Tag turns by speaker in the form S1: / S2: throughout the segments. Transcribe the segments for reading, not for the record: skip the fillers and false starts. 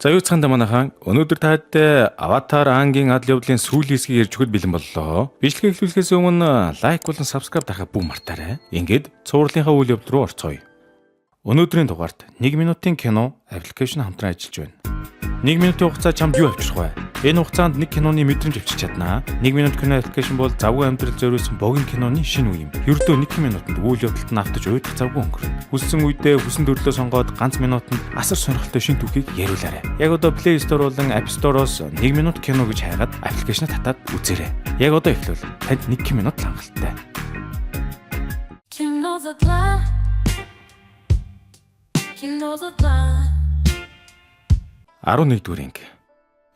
S1: За, юу цаанда манайхан, өнөөдөр таатай Аватар Аангийн адал явдлын сүүлийн хэсгийг ярьж өгөхөд бэлэн боллоо. Бичлэгийг эхлүүлэхээс өмнө like болон subscribe дарахаа бүх мартаарай. Ингээд цувралынхаа үйл явдал руу орцгоё. Өнөөдрийн дугаарт 1 минутын кино application хамтран ажиллаж байна. 1 минутын хугацаа чамд юу авчрах вэ? Энэ хугацаанд нэг киноны мэдрэмж авчирч чаднаа. 1 минут кино application бол завгүй амьдрал зориулсан богино киноны шинэ үе юм. Ердөө 1 минутанд үйл явдалд нь автаж уйдах завгүй өнгөрнө. Хүссэн үедээ хүсэн төрлөө сонгоод ганц минутанд асар сонирхолтой шинэ түүхийг яриулаарай. Яг одоо Play Store болон App Store-оос 1 минут кино гэж хайгаад application аа татаад үзээрэй. Яг одоо эхлүүл танд 1 минут л хангалттай.
S2: Кино задлаа. Кино задлаа.
S1: 11 дугаар анги.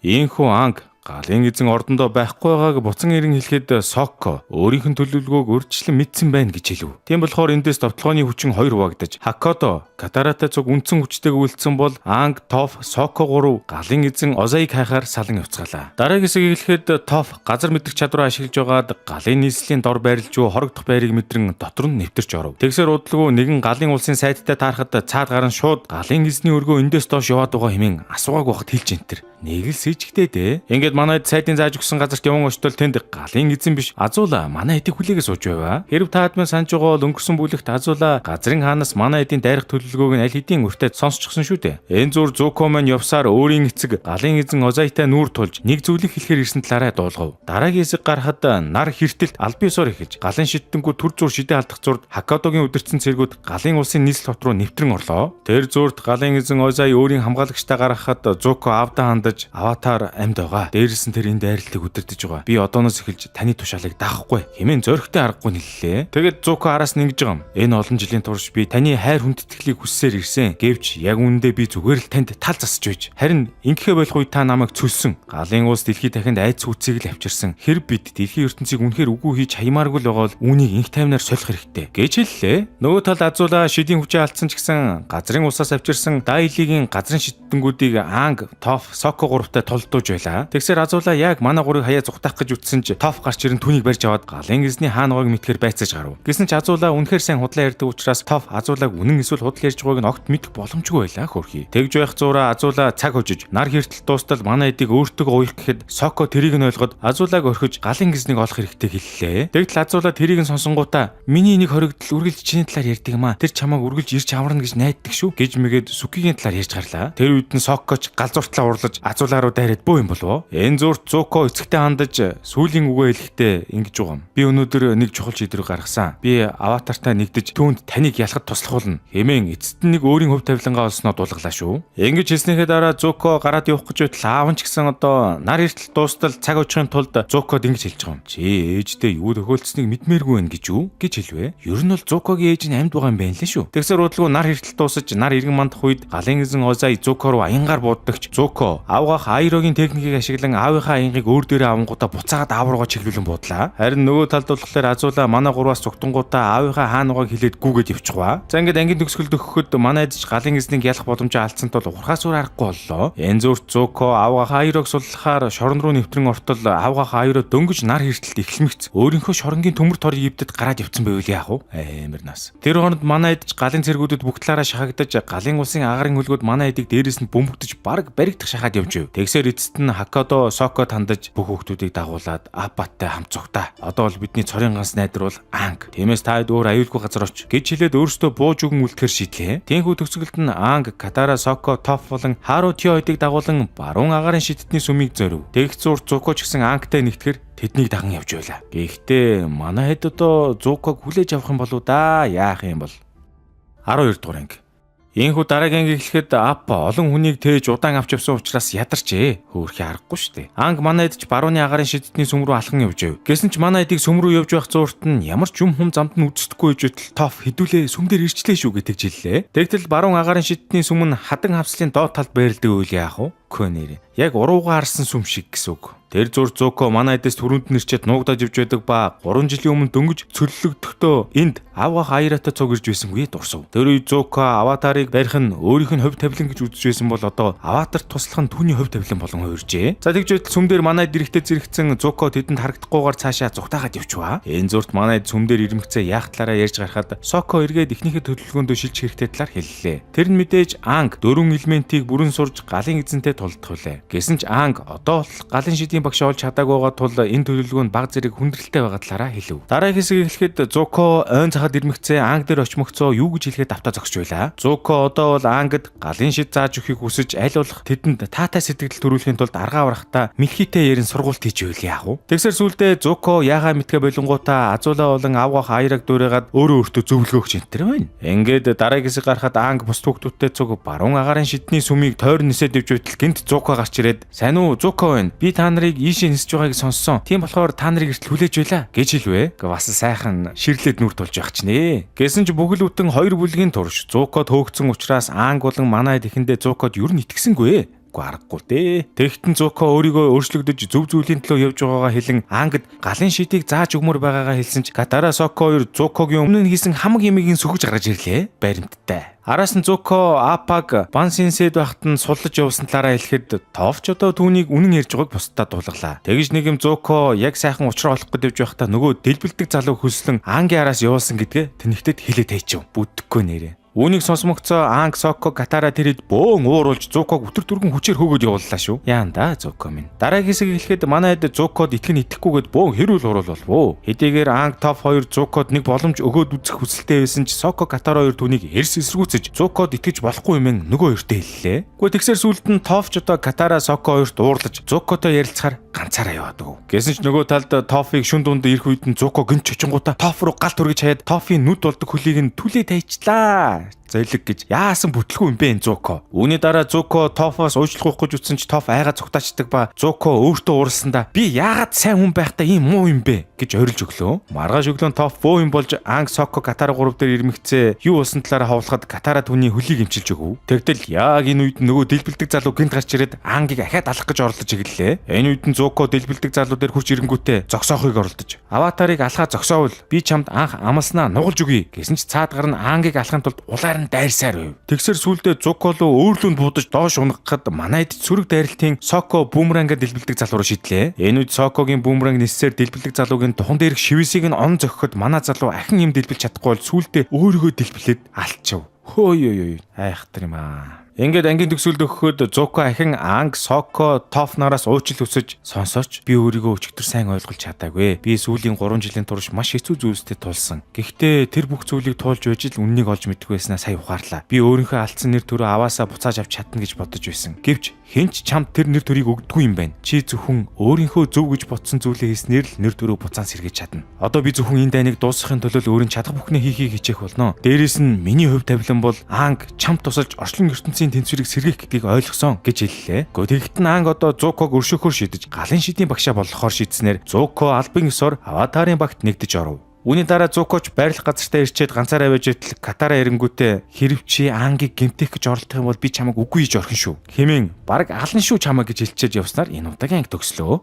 S1: Ийхүү Аанг галын эзэн ордондоо байхгүй байгааг буцан ирэн хэлэхэд Соко өөрийнх нь төлөвлөгөөг урьдчилан мэдсэн байна гэж хэлв. Тийм болохоор эндээс довтолгооны хүчин хоёр хуваагдаж, Хакодо Катаратай цуг үндсэн хүчтэйг үлдсэн бол Аанг, Тоф, Соко гурав галын эзэн Озаиг хайхаар салан явцгаалаа. Дараагийн хэсгийг хэлэхэд Тоф газар мэдрэх чадвараа ашиглаж байгаад галын нийслэлийн дор байрлаж буй хорогдох байрыг мэдрэн дотор нь нэвтэрч оров. Тэгсээр удалгүй нэгэн галын улсын сайдтай таарахад цаад гарan шууд галын эзний өргөө эндээс доош яваад байгаа хэмээн асуугааг байхад хэлж энтер. Нэг л сэжигтэй дээ. Ингээд манай сайдын зааж өгсөн газарт яван очтол тэнд галын эзэн биш, Азула манай эдийг хүлээгээ сууж байваа. Хэрв та хэд минь санаж байгаа бол өнгөрсөн бүлэгт Азула газрын хаанаас манай эдийн дайрах төлөвлөгөөг нь аль хэдийн уртад сонсчихсон шүү дээ. Энэ зур Зуко маань явсаар өөрийн эцэг галын эзэн Озайтай нүүр тулж нэг зүйлийг хэлэхээр ирсэн талаараа дуулгав. Дараагийн хэсэг гарахад нар хэртэлт аль биесоор эхэлж, галын шидтэнгүү түр зуур шидэ алдах зурд Хакодогийн удирдсан цэргүүд галын улсын нийслэл хот руу нэвтрэн орлоо. Тэр зурд галын эзэн Озай өөрийн хамгаалагчтай гаргахад Зуко аавдаа хандаж, "Аватар амьд байгаа. Дээрээс нь тэр энэ дайралтыг удирдах байгаа. Би одооноос эхэлж таны тушаалыг даахгүй" хэмээн зоригтой аргагүй хэллээ. Тэгэд Зуко араас нь ингэж байгаа юм. "Энэ олон жилийн турш би таны хайр хүндэтгэлийг хүссээр ирсэн. Гэвч яг үүндээ би зүгээр л танд тал засаж байж. Харин ингэхэ болох үед та намайг цөлсөн. Галын улс дэлхий дахинд айц үцгийг л авчирсан. Хэрв бид дэлхийн ертөнцийг үнэхээр үгүй хийж хаямааргүй л байгаа бол үүнийг инх тайвнаар солих хэрэгтэй" гэж хэллээ. Нөгөө талд Азула шидийн хүчээ алдсан ч гэсэн газрын усаас авчирсан Дайлигийн газрын шидтэнгүүдийг Аанг, Тоф, Соко гуравтай тулдууж байлаа. Тэгсэр Азула яг манай гурыг хаяа зугтаах гэж үтсэн ч Тоф гарч ирэн түүнийг барьж аваад галын эзний хаана байгааг мэдхээр байцааж гарав. Гэсэн ч Азула үнэхээр сайн худлаа ярьдаг учраас Тоф Азулаг үнэн эсвэл худал ярьж байгааг нь огт мэдэх боломжгүй байлаа хөөрхий. Тэгж байх зуураа Азула цаг хожиж, нар хэртэл дуустал манай эдийг өөртөө уях гэхэд Соко тэрийг нь ойлгоод Азулаг орхиж галын эзнийг олох хэрэгтэй хэллээ. Тэгтэл Азула тэрийг нь сонсонгуудаа "Миний нэг хоригдол үргэлж чиний талаар ярьдаг юм аа. Тэр чамааг үргэлж ирж аварна гэж найддаг шүү" гэж мэгээд Сүкигийн талаар ярьж гарлаа. Тэр үед нь Сокоч галзууртлаа урлаж Азулаа руу дайраад бөө юм болов. Энэ зурт Зуко эцэгтэй хандаж сүүлийн үгээ хэлэхдээ ингэж байгаа юм. "Би өнөөдөр нэг чухал шийдвэр гаргасан. Би аватартай нэгдэж түүнд таныг ялахад туслах болно" хэмээн эцэст нь нэг өөрийн хувь тавилангаа олсноо дуулгалаа шүү. Ингэж хэлснийхээ дараа Зуко гараад явах гэж байтал аав нь ч гэсэн одоо нар эртэл дуустал цаг очихын тулд Зукод ингэж хэлж байгаа юм. "Чи ээждээ юу тохиолдсныг мэдмээргүй байна гэж юу?" гэж хэлвэ. Ер нь бол Зукогийн ээж нь амьд байгаа юм байна лээ шүү. Тэгсэр удалгүй нар эртэл дуусаж, нар иргэн мандах үед галын эзэн Озай Зуко руу аянгаар бууддагч Зуко аавгаах Айрогийн техникийг ашиглан аавынхаа аянгаыг өөр дээрээ авангуудаа буцаагаад аав руугаа чиглүүлэн буудлаа. Харин нөгөө талд болохоор Азула манай гурваас зугтангуудаа аавынхаа хаана байгааг хэлээд гүгээд явчихваа. За, ингээд ангийн төгсгөлд өгөхөд манай эзэж галын эзнийг ялах боломжоо алдсан тул ухрахаас өөр аргагүй боллоо. Энэ зүрт Зуко аавгаах Айрог суллахаар шорон руу нэвтрэн ортол аавгаах Айро дөнгөж нар хэртэлт эхлэмэгц өөрийнхөө шоронгийн төмөр торыг эвдэд гараад явцсан байвал яах вэ? Амар нас. Тэр хооронд манай эдэж галын цэргүүдэд бүх талаараа шахагдаж, галын улсын агарын хөлгүүд манай эдийг дээрээс нь бөмбөгдөж, бараг баригдах шахаад явж байв. Тэгсээр эцэст нь Хакодо Сокод хандаж, "Бүх хүүхдүүдийг дагуулад Апаттай хамт цугтаа. Одоо бол бидний цорын ганц найдар бол Аанг. Тиймээс та хэд өөр аюулгүй газар оч" гэж хэлээд өөрсдөө бууж өгөн үлдэхэр шийдлээ. Тийнхүү төгсгөлд нь Аанг, Катара, Соко, Тоф болон Хару Тио хоёрыг дагуулан баруун агарын шидтний сүмийг зорив. Тэгэх зур Зуко ч гэсэн Аангтай нэгтгэхэр тэднийг даган явж байлаа. Гэхдээ манай хэд одоо Зуког хүлээж авах юм болов да, яах юм бол? 12 дугаар анги. Ийхүү дараагийн анги эхлэхэд Аппа олон хүнийг тээж удаан авч явсан учраас ядарчээ. Хөөрхий аргагүй шүү дээ. Анг манай эдч барууны агарын шидтний сүм рүү алхан явж байв. Гэсэн ч манай эдийг сүм рүү явж байх зуурт нь ямар ч юм хум замд нь үздэхгүй байж байтал Тоф "Хэдүүлээ сүм дээр ирчлээ шүү" гэдэг жиллээ. Тэгтэл баруун агарын шидтний сүм нь хадан хавслын доод талд байрладаг үйл яах вэ? Көнэр. Яг уруугаа харсан сүм шиг гэсэн үг. Тэр зур Зуко манай эдэс түрүүнд нэрчээд нуугдаж явж байдаг ба 3 жилийн өмнө дөнгөж цөллөгдөхдөө энд авгах Айратай цуг ирж байсангүй дурсав. Тэр үед Зуко аватарыг барих нь өөрийнх нь хувь тавилан гэж үзэж байсан бол одоо аватар туслах нь түүний хувь тавилан болон хувиржээ. За, тэгж байтал сүм дээр манай эд эрэхтэй зэрэгцэн Зуко тэдэнд харагдахгүйгээр цаашаа зугтаагаад явчихваа. Энэ зурт манай эд сүм дээр ирмэгцээ яах талаараа ярьж гарахад Соко эргээд эхнийхээ төлөвлөгөөндөө шилжих хэрэгтэй талаар хэллээ. Тэр нь мэдээж Анг дөрвөн элементийг бүрэн сурж галын эзэнтэй тулдах үлээ. Гэсэн ч Аанг одоо бол галын шидийн багш олж чадаагүй байгаа тул энэ төлөвлөгөө нь баг зэрэг хүндрэлтэй байгаа талаараа хэлв. Дараагийн хэсэг эхлэхэд Зуко ойн цахад ирмэгцээ Аанг дээр очмогцоо юу гэж хэлэхэд автаа зогсож байлаа. Зуко одоо бол Аангад галын шид зааж өгөхийг хүсэж аль болох тэдэнд таатай сэтгэл төрүүлэхийн тулд аргаа аврахтаа мэлхийтэй ярин сургуульд хийж байвал яах вэ? Тэгсэр сүулдэ Зуко яхаа мэдгэ болонгуудаа Азуулаа болон авгаах Айраг дуурайгаад өөрөө өөртөө зөвлөгөөгч энтер байна. Ингээд дараагийн хэсэг гарахад Аанг бус хүүхдүүдтэй цуг баруун агаарын шидний сүмийг тойрон нисээд явж байтал гинт Зуко гарч ирээд "Сайн уу Зуко байна. Би та нарыг ийшээ нисэж байгааг сонссон. Тийм болохоор та нарыг эртэл хүлээж байлаа" гэж хэлвэ. Бас сайхан ширлээд нүр тулж явах чинь. Гэсэн ч бүхэл бүтэн хоёр бүлгийн турш Зукод хөөгцөн учраас Аанг болон манай тэхэндээ Зукод ер нь итгэсэнгүй. Аргагүй дээ. Тэгтэн Зуко өөрийгөө өөрчлөгдөж зөв зүйлийн төлөө явж байгаагаа хэлэн Ангад галын шидийг зааж өгмөр байгаагаа хэлсэн ч Катара Соко хоёр Зукогийн өмнө нь хийсэн хамаг юмыг нь сөхөж гаргаж ирлээ. Баримттай. Араас нь Зуко Апаг Бансинсэд байхад нь суллаж явсан талаараа хэлэхэд Товч одоо түүнийг үнэн ярьж байгааг бусдад дуулгалаа. Тэгж нэг юм Зуко яг сайхан учраа олох гээд явж байхдаа нөгөө дэлбэлдэг залуу хөлслөн Ангийн араас явуулсан гэдгээ тэнэгтэд хэлээ тайчив. Бүдэхгүй нэрээ. Үүнийг сонсмогцоо Анг Соко Катара тэрэд бөөн ууруулж Зуког өтөр түргэн хүчээр хөөгөөд явууллаа шүү. Яан да Зуко минь. Дараагийн хэсэг эхлэхэд манай хэд Зукод итгэн итгэхгүйгээд бөөн хэрүүл хуруул болов. Хэдийгээр Анг Тоф хоёр Зукод нэг боломж өгөөд үзэх хүсэлтэй байсан ч Соко Катара хоёр түүнийг эрс эсэргүүцэж Зукод итгэж болохгүй юм нөгөө хоёртой хэллээ. Гэхдээ тэгсэр сүүлд нь Тоф ч одоо Катара Соко хоёрт уурлаж Зукотой ярилцахаар ганцаараа яваад өг. Гэсэн ч нөгөө талд Тофыг шүн дунд ирэх үед нь Зуко гинт чочингуудаа Тоф руу гал түргэж хаяад Тофын нүд болдог хөлийг нь түлээ тайчлаа. Золиг гэж яасан бүтлгүй юм бэ энэ Зуко. Үүний дараа Зуко Тофоос уучлах гэж утсан ч Тоф айгаа цугтаачдаг ба Зуко өөртөө уурлсандаа би яагаад сайн хүн байхдаа ийм муу юм бэ гэж орилж өглөө. Маргааш өглөө Тоф бөө юм болж Анг Соко Катара 3 дээр ирмэгцээ юу болсон талаараа ховлоход Катара түүний хөлийг эмчилж өгөв. Тэгтэл яг энэ үед нөгөө дэлбэлдэг залуу гинт гарч ирээд Ангийг ахиад алах гэж оролдож игэллээ. Энэ үед нь Зуко дэлбэлдэг залуу дээр хурж ирэнгүүтээ зогсоохыг оролдож аватарыг алхаа зогсоовол би чамд анх амласнаа нугалж өгье гэсэн ч цаад гар нь Ангийг алахын тулд улаар нь дайрсаар байв. Тэгсэр сүулдэ Зуко руу өөрлөнд буудаж доош унагахад манайд сөрөг дайралтын Соко бүүмеранга дэлбэлдэг залуу руу шидлээ. Энэ үед Сокогийн бүүмеранг ниссээр дэлбэлдэг залуугийн тухан дээрх шивээсийг нь он зохиход манай залуу ахин юм дэлбэлж чадахгүй бол сүулдэ өөрийгөө дэлбэлээд алчив. Хөө ёо ёо айхтар юм аа. Ингээд ангийн төгсгөлд өгөхөд Зуко ахин Анг Соко Тоф нараас уучлал хүсэж сонсооч би өөрийгөө өчигдөр сайн ойлгуулж чадаагүй. Би сүүлийн 3 жилийн турш маш хэцүү зүйлстэй тулсан. Гэхдээ тэр бүх зүйлийг туулж байж л үннийг олж мэдэх байснаа сая ухаарлаа. Би өөрийнхөө алдсан нэр төрөө аваасаа буцааж авч чадна гэж бодож байсан. Гэвч хэн ч чамд тэр нэр төрийг өгдөггүй юм байна. Чи зөвхөн өөрийнхөө зөв гэж бодсон зүйлээ хийснээр л нэр төрөө буцаан сэргээж чадна. Одоо би зөвхөн энэ дайныг дуусгахын төлөө өөрийн чадах бүхнээ хийхийг хичээх болно. Дээрээс нь миний хувь тавилан бол Анг чамд тусалж орчлон ертөнцийн тэнцвэрийг сэргээх гэдгийг ойлгосон гэж хэллээ. Гэхдээ тэгэхэд нь Анг одоо Зуког өршөөхөөр шидэж галын шидийн багшаа болгохоор шийдснээр Зуко албан ёсоор аватарын багт нэгдэж оров. Үүний дараа Зукоч байрлах газартаа ирчээд ганцаараа байж байтал Катара эренгүүтээ хэрв чи Ангийг гэмтэх гэж оролдох юм бол би чамайг үгүй хийж орхин шүү. Хэмээн бараг алан шүү чамайг гэж хэлчихэд явснаар энэ удаагийн анги төгслөө.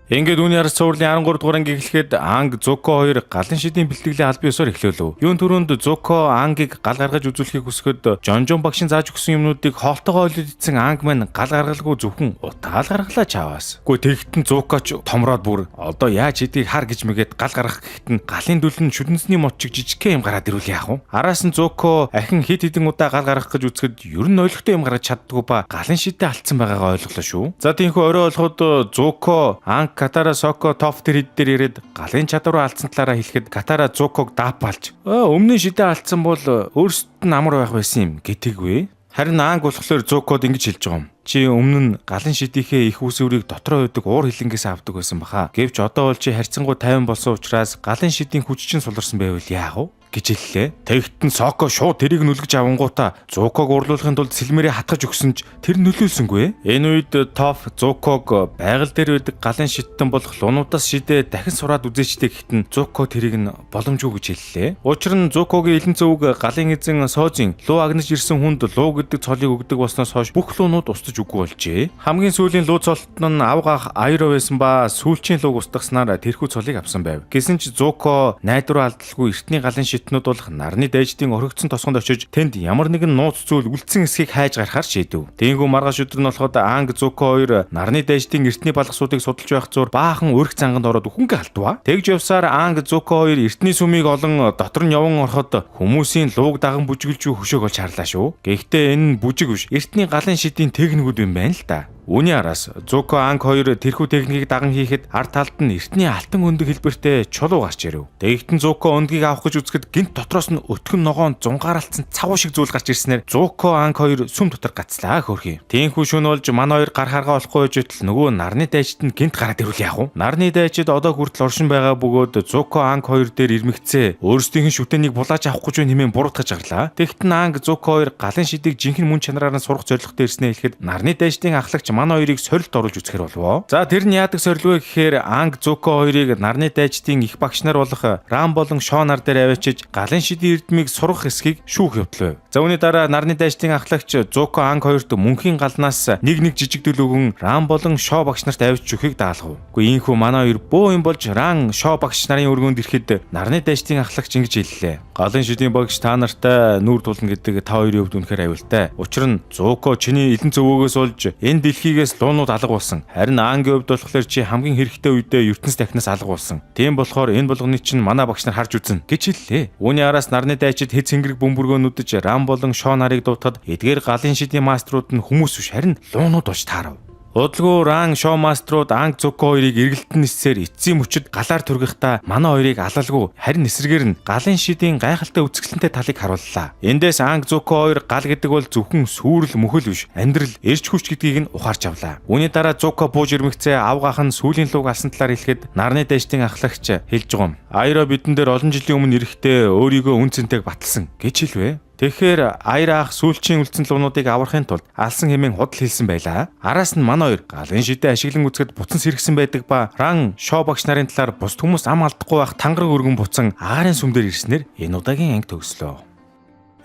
S1: Ингээд үүний араас цувралын 13 дугаар анги эхлэхэд Анг Зуко хоёр галын шидийн бэлтгэлээ албан ёсоор эхлүүлв. Юун түрүүнд Зуко Ангийг гал гаргаж үзүүлэхийг хүсэхэд Жон багшин зааж өгсөн юмнуудыг хоолтойгоо ойлоод идсэн Анг маань гал гаргалгүй зөвхөн утаал гаргалаа чаваас. Үгүй тэгэхэд нь Зукоч томроод бүр одоо яаж хийдгийг хар гэж мэгээд гал гаргах гэхэд нь галын дүл нь шүдэнсний мод чиг жижигхэн юм гараад ирүүл яах вэ? Араас нь Зуко ахин хэд хэдэн удаа гал гаргах гэж үзэхэд ер нь ойлгохтой юм гаргаж чаддгүй ба галын шидээ алдсан байгаагаа ойлголоо шүү. За тийхүү орой болоход Зуко Анг Катара Соко Тоф тэр хэд дээр ирээд галын чадвараа алдсан талаараа хэлэхэд Катара Зуког даапалж өмнө нь шидээ алдсан бол өөрсдөд нь амар байх байсан юм гэтэггүй. Харин Анг болохоор Зукод ингэж хэлж байгаа юм. Чи өмнө нь галын шидийнхээ их усүрийг дотроо байдаг уур хилэнгээс авдаг байсан баха. Гэвч одоо бол чи харьцангуй 50 болсон учраас галын шидийн хүч чинь суларсан байвал яах вэ гэж хэллээ. Тэгт нь Соко шууд тэрийг нүлгэж авангуудаа Зуког урлуулахын тулд сэлмэрээ хатгаж өгсөн ч тэр нөлөөлсөнгүй. Энэ үед Тоф Зуког байгаль дээр байдаг галын шиттэн болох лунуудаас шидээ дахин сураад үзээчтэй гэхэд нь Зуко тэрийг нь боломжгүй гэж хэллээ. Учир нь Зукогийн элен зөвг галын эзэн Созин луу агнаж ирсэн хүнд луу гэдэг цолыг өгдөг болсноос хойш бүх луунууд устж үгүй болжээ. Хамгийн сүүлийн луу цолт нь авгаах Айро байсан ба сүүлчийн лууг устгаснаар тэрхүү цолыг авсан байв. Гэсэн ч Зуко найдвар алдалгүй эртний галын шиттэн шидтнүүд болох нарны дайчдын орхигдсон тосгонд очиж тэнд ямар нэгэн нууц зүйл үлдсэн эсхийг хайж гарахаар шийдэв. Тиймгүй маргааш өдөр нь болоход Анг Зуко хоёр нарны дайчдын эртний балгасуудыг судалж байх зуур баахан өрх занганд ороод үхэнгээ алдваа. Тэгж явсаар Анг Зуко хоёр эртний сүмийг олон дотор нь яван ороход хүмүүсийн лууг даган бүжиглж буй хөшөөг олж харлаа шүү. Гэхдээ энэ нь бүжиг биш. Эртний галын шидийн техникүүд юм байна л да. Үүний араас Зуко Анг хоёр тэрхүү техникийг даган хийхэд ард талд нь эртний алтан өндөг хэлбэртэй чулуу гарч ирэв. Тэгтэн Зуко өндгийг авах гэж үзэхэд гинт дотроос нь өтгөн ногоон зунгаарлцсан цагуу шиг зүйл гарч ирснээр Зуко Анг хоёр сүм дотор гацлаа хөөрхий. Тиймхүү шөнө болж манай хоёр гар харгаа болохгүй житл нөгөө нарны дайчид нь гинт гараад ирвэл яах вэ? Нарны дайчид одоо хүртэл оршин байгаа бөгөөд Зуко Анг хоёр дээр ирмэгцээ өөрсдийнх нь шүтэнийг булааж авах гэж байна хэмээн буруутгаж гарлаа. Тэгтэн Анг Зуко хоёр галын шидийг жинхэнэ мөн чанараар нь сурах зорилготой ирснээ хэлэхэд нарны дайчдын ахлагч манай хоёрыг сорилт оруулж үзэхэр болвоо. За тэр нь яадаг сорил вэ гэхээр Анг Зуко хоёрыг нарны дайчдын их багш нар болох Рам болон Шо нар дээр аваачиж галын шидийн эрдмийг сургах эсхийг шүүх явдал байв. За үүний дараа нарны дайчдын ахлагч Зуко Анг хоёрт мөнхийн галнаас нэг нэг жижиг дөл өгөн Рам болон Шо багш нарт авчиж өгөхийг даалгав. Гэхдээ ийхүү манай хоёр бөө юм болж Ран Шо багш нарын өргөөнд ирэхэд нарны дайчдын ахлагч ингэж хэллээ. Галын шидийн багш та нартай нүүр тулна гэдэг та хоёрын хувьд үнэхээр аюултай. Учир нь Зуко чиний элен зөвөөгөөс болж энэ дэлхийгээс луунууд алга болсон. Харин Ангийн хувьд болохоор чи хамгийн хэрэгтэй үедээ ертөнц дахнаас алга болсон. Тийм болохоор энэ болгоныг чинь манай багш нар харж үзнэ гэж хэллээ. Үүний араас нарны дайчид хэд цэнгэрэг бөмбөргөө нүдэж Рам болон Шо нарыг дуудахад эдгээр галын шидийн маструуд нь хүмүүс биш харин луунууд болж таарав. Удалгүй Ран Шо маструуд Анг Зуко хоёрыг эргэлтэн ниссээр эцсийн мөчөд галаар түргэхдээ манай хоёрыг алалгүй харин эсрэгээр нь галын шидийн гайхалтай үзэсгэлэнтэй талыг харууллаа. Эндээс Анг Зуко хоёр гал гэдэг бол зөвхөн сүүрэл мөхөл биш амьдрал эрч хүч гэдгийг нь ухаарч авлаа. Үүний дараа Зуко бууж ирмэгцээ авгаах нь сүүлийн луг алсан талаар хэлэхэд нарны дайчдын ахлагч хэлж байгаа юм. Айро бидэн дээр олон жилийн өмнө ирэхдээ өөрийгөө үн цэнтэйг баталсан гэж хэлвэ. Тэгэхээр Аяр ах сүүлчийн үлдсэн луунуудыг аврахын тулд алсан хэмээн худал хэлсэн байлаа. Араас нь манай хоёр галын шидэ ашиглан үзэхэд буцан сэргсэн байдаг ба Ран Шо багш нарын талаар бусд хүмүүс ам алдахгүй байх тангараг өргөн буцан агаарын сүм дээр ирснээр энэ удаагийн анги төгслөө.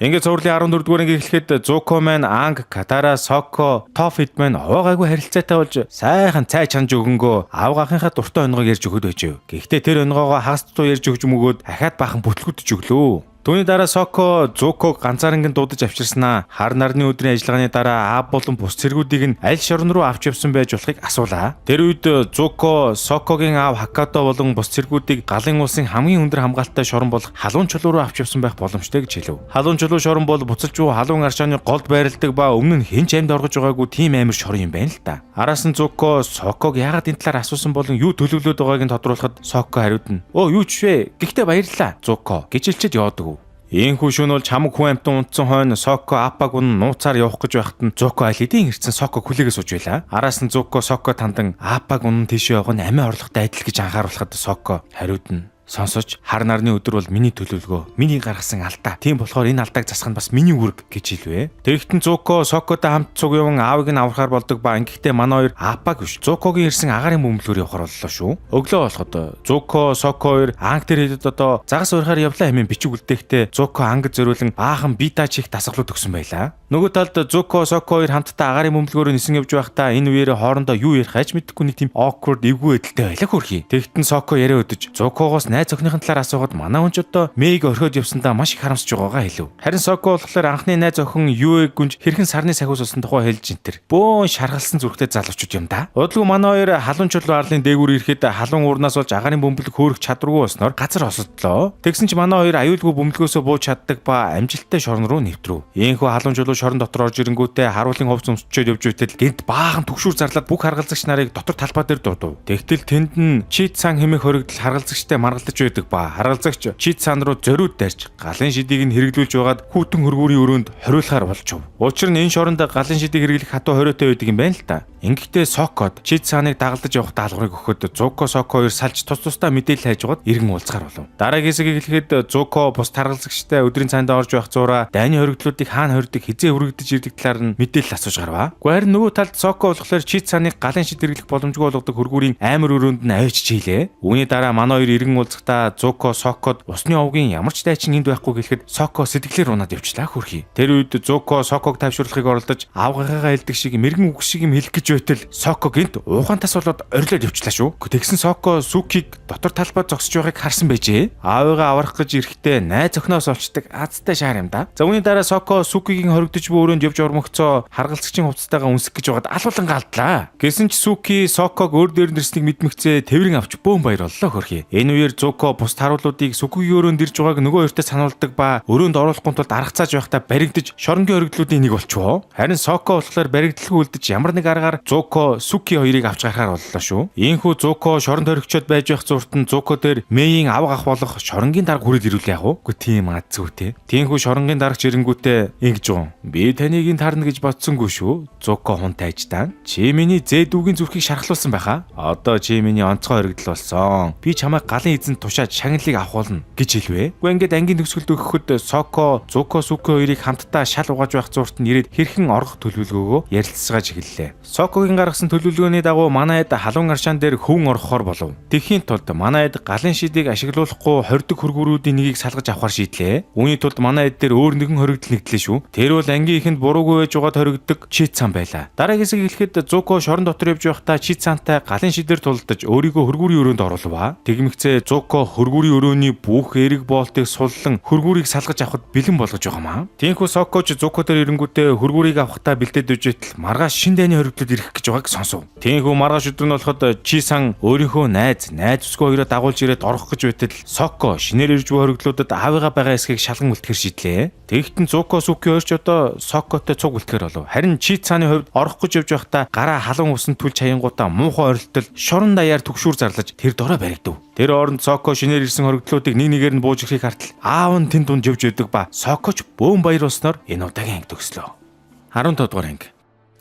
S1: Ингээд цувралын 14 дугаар анги эхлэхэд Зуко маань Анг, Катара, Соко, Тофит маань овоогайгүй харилцаатай болж сайхан цай чанж өгөнгөө авгахынхаа дуртай онигоог ярьж өгöd байжээ. Гэхдээ тэр онигоогоо хагас дутуу ярьж өгч мөгөөд ахаад баахан бүтлгүүдэж өглөө. Түүний дараа Соко Зуког ганцаарнган дуудаж авчирснаа хар нарны өдрийн ажиллагааны дараа аав болон бус цэргүүдийг нь аль шорон руу авч явсан байж болохыг асуулаа. Тэр үед Зуко Сокогийн аав Хакато болон бус цэргүүдийг галын улсын хамгийн өндөр хамгаалалттай шорон болох халуун чулуу руу авч явсан байх боломжтой гэж хэлв. Халуун чулуу шорон бол буцалж буй халуун аршааны голд байрладаг ба өмнө нь хэн ч амьд оргож байгаагүй тийм амар шорон юм байна л да. Араас нь Зуко Соког яагаад энэ талаар асуусан болон юу төлөвлөд байгааг нь тодруулахад Соко хариуд нь: "Өө юу ч вэ? Гэхдээ баярлалаа Зуко" гэж хэлчихэд яваадаг. Ийхүү шөнө бол чамаг хүн амьтан унтсан хойно Соко Апаг унан нууцаар явах гэж байхад нь Зуко аль хэдийн ирсэн Соко хүлээгээ сууж байлаа. Араас нь Зуко Соко тандан Апаг унан тийшээ явах нь амиа орлохтой адил гэж анхааруулхад Соко хариуд нь: Сонсож хар нарны өдөр бол миний төлөвлөгөө, миний гаргасан алдаа. Тийм болохоор энэ алдааг засах нь бас миний үүрэг гэж хэлвэ. Тэгэхдээ Зуко Сокотой хамт цуг яван аавыг нь аврахаар болдог ба ингэхдээ манай хоёр Апаг биш. Зукогийн ирсэн агаарын бөмбөлгөөр явахар боллоо шүү. Өглөө болоход Зуко Соко хоёр Анг тэр хэдэд одоо загас урихаар явлаа хэмээн бичиг үлдээхдээ Зуко Ангад зориулан баахан бита чих дасгалууд өгсөн байлаа. Нөгөө талд Зуко Соко хоёр хамтдаа агаарын бөмбөлгөөр нисэн явж байхдаа энэ үеэр хоорондоо юу ярих хайч мэдэхгүй нэг тийм awkward эвгүй байдалтай байлаа хөрхий. Тэгтэн Соко яриа өдөж Зукогоос найз охиныхын талаар асуугаад манай хүн ч одоо Мэг орхиод явсандаа маш их харамсаж байгаагаа хэлв. Харин Соко болохоор анхны найз охин Юэг гүнж хэрхэн сарны сахиус болсон тухай хэлж энтер. Бөөн шаргалсан зүрхтэй залуучууд юм да. Удалгүй манай хоёр халуун чулуу арлын дээгүүр ирэхэд халуун уурнаас болж агаарын бөмбөлөг хөөрөх чадваргүй болсноор газар осолдлоо. Тэгсэн ч манай хоёр аюулгүй бөмбөлгөөсөө бууж чаддаг ба амжилттай шорон руу нэвтрв. Ийхүү халуун чулуу шорон дотор орж ирэнгүүтээ харуулын хувц өмсчөөд явж байтал гэнт баахан түгшүүр зарлаад бүх харгалзагч нарыг дотор талбай дээр дуудав. Тэгтэл тэнд нь Чит сан хэмээх хоригдол харгалзагчтай маргалдаж байдаг ба харгалзагч Чит сан руу зориуд дайрч галын шидийг нь хэрэглүүлж байгаад хүүтэн хөргүүрийн өрөөнд хориулахаар болчихов. Учир нь энэ шоронд галын шидийг хэрэглэх хатуу хориотой байдаг юм байна л та. Ингэхдээ Сокод Чит саныг дагалдаж явах даалгаврыг өгөхөд Зуко Соко хоёр салж тус тусдаа мэдээлэл хайж байгаад иргэн уулзахаар болов. Дараагийн хэсгийг хэлэхэд Зуко бус таргалзагчтай өдрийн цаандаа орж байх зураа дайны хоригдлуудыг хаана хоригдох хизээ хүрэгдэж ирдэг талаар нь мэдээлэл асууж гарваа. Гэхдээ харин нөгөө талд Соко болохоор Чит саныг галын шид хэрэглэх боломжгүй болгодог хөргүүрийн амар өрөөнд нь авчиж хийлээ. Үүний дараа манай хоёр иргэн уулзахдаа Зуко Сокод усны овгийн ямар ч дайчин энд байхгүй гэлэхэд Соко сэтгэлээр унаад явчлаа хөрхий. Тэр үед Зуко Соког тайвшруулахыг оролдож авгахыгаа хэлдэг шиг мэрэгэн үг шиг юм хэлэх гэж байтал Соко гинт уугаан тас болоод орилоод явчлаа шүү. Тэгсэн Соко Сүкиг дотор талбай зогсож байгааг харсан байжээ. Аавыгаа аврах гэж ирэхдээ найз охиноос олчдаг азтай шаар юм да. За, үүний дараа Соко Сүкигийн хоригдож буй өрөөнд явж ормогцоо харгалзагчийн хувцастайгаа үнсэх гэж байгаад алуулан галдлаа. Гэсэн ч Сүки Соког өөр дээр нэрснийг мэдмэгцээ тэврэн авч бөөн баяр боллоо хөрхий. Энэ үеэр Зуко бус харуулуудыг Сүкигийн өрөөнд ирж байгааг нөгөө хоёртой сануулдаг ба өрөөнд оруулахгүй тулд арга зааж байхдаа баригдаж шоронгийн хоригдлуудын нэг болчихвоо. Харин Соко болохоор баригдлалгүй үлдэж ямар нэг аргаар Зуко Сүки хоёрыг авч гарахаар боллоо шүү. Иймхүү Зуко шоронд хоригчод байж байх зурт нь Зуко дээр Мэйийн авга ах болох шоронгийн дарга хүрээд ирүүл яах вэ? Үгүй тийм аз зүйтэй. Тиймхүү шоронгийн дарагч ирэнгүүтээ ингэж юм. Би таныг энд харна гэж бодсонгүй шүү. Зуко hun тайжтан. Чи миний зээ дүүгийн зүрхийг шархлуулсан байхаа. Одоо чи миний онцгой хоригдол болсон. Би чамайг галын эзэнд тушаад шагналыг авах болно гэж хэлвэ. Үгүй ингээд ангийн төгсгөлд өгөхөд Соко, Зуко, Сүко хоёрыг хамтдаа шал угааж байх зурт нь ирээд хэрхэн оргох төлөвлөгөөгөө ярилцгааж эхэллээ. Сокогийн гаргасан төлөвлөгөөний дагуу манай хэд халуун аршаан дээр хөвөн орохоор болов. Тэгэхийн тулд манай хэд галын шидийг ашиглуулахгүй хордог хөргүүрүүдийн нэгийг салгаж авахар шийдлээ. Үүний тулд манай хэд дээр өөр нэгэн хоригдол нэгдлээ шүү. Тэр бол ангийн ихэнд буруугүй байж байгаад хоригддог Чицан байлаа. Дараагийн хэсэг хэлэхэд Зуко шорон дотор явж байхдаа Чицантай галын шидээр тулдаж өөрийгөө хөргүүрийн өрөөнд оруулав. Тэгмэгцээ Зуко хөргүүрийн өрөөний бүх эрэг боолтыг суллан хөргүүрийг салгаж авахд бэлэн болгож байгаа маа. Тиймээс Сокоч Зуко дээр ирэнгүүтээ хөргүүрийг авахдаа бэлдээд үжитэл маргааш шин дайны хоригдлууд ирэх гэж байгааг сонсов. Тиймээс маргааш өдөр нь болоход Чисан өөрийнхөө найз өсгөө хоёроо дагуулж ирээд орох гэж байтал Соко шинээр ирж буй хоригдлуудад аавыгаа байгаа эсхийг шалган үлдэхэр шийдлээ. Тэгэхдээ Зуко Сүки хоёр ч одоо Сокотой цуг үлдэхэр болов. Харин Чицаны хувьд орох гэж явж байхдаа гараа халуун усанд түлж хаянгуудаа муухай орилтол шорон даяар түгшүүр зарлаж тэр дорой баригдав. Тэр оронд Соко шинээр ирсэн хоригдлуудыг нэг нэгээр нь бууж ирэхийг хартал аав нь тэн дунд явж өгдөг ба Сокоч бөөн баяр болсноор энэ удаагийн анги төгслөө. 15 дугаар анги.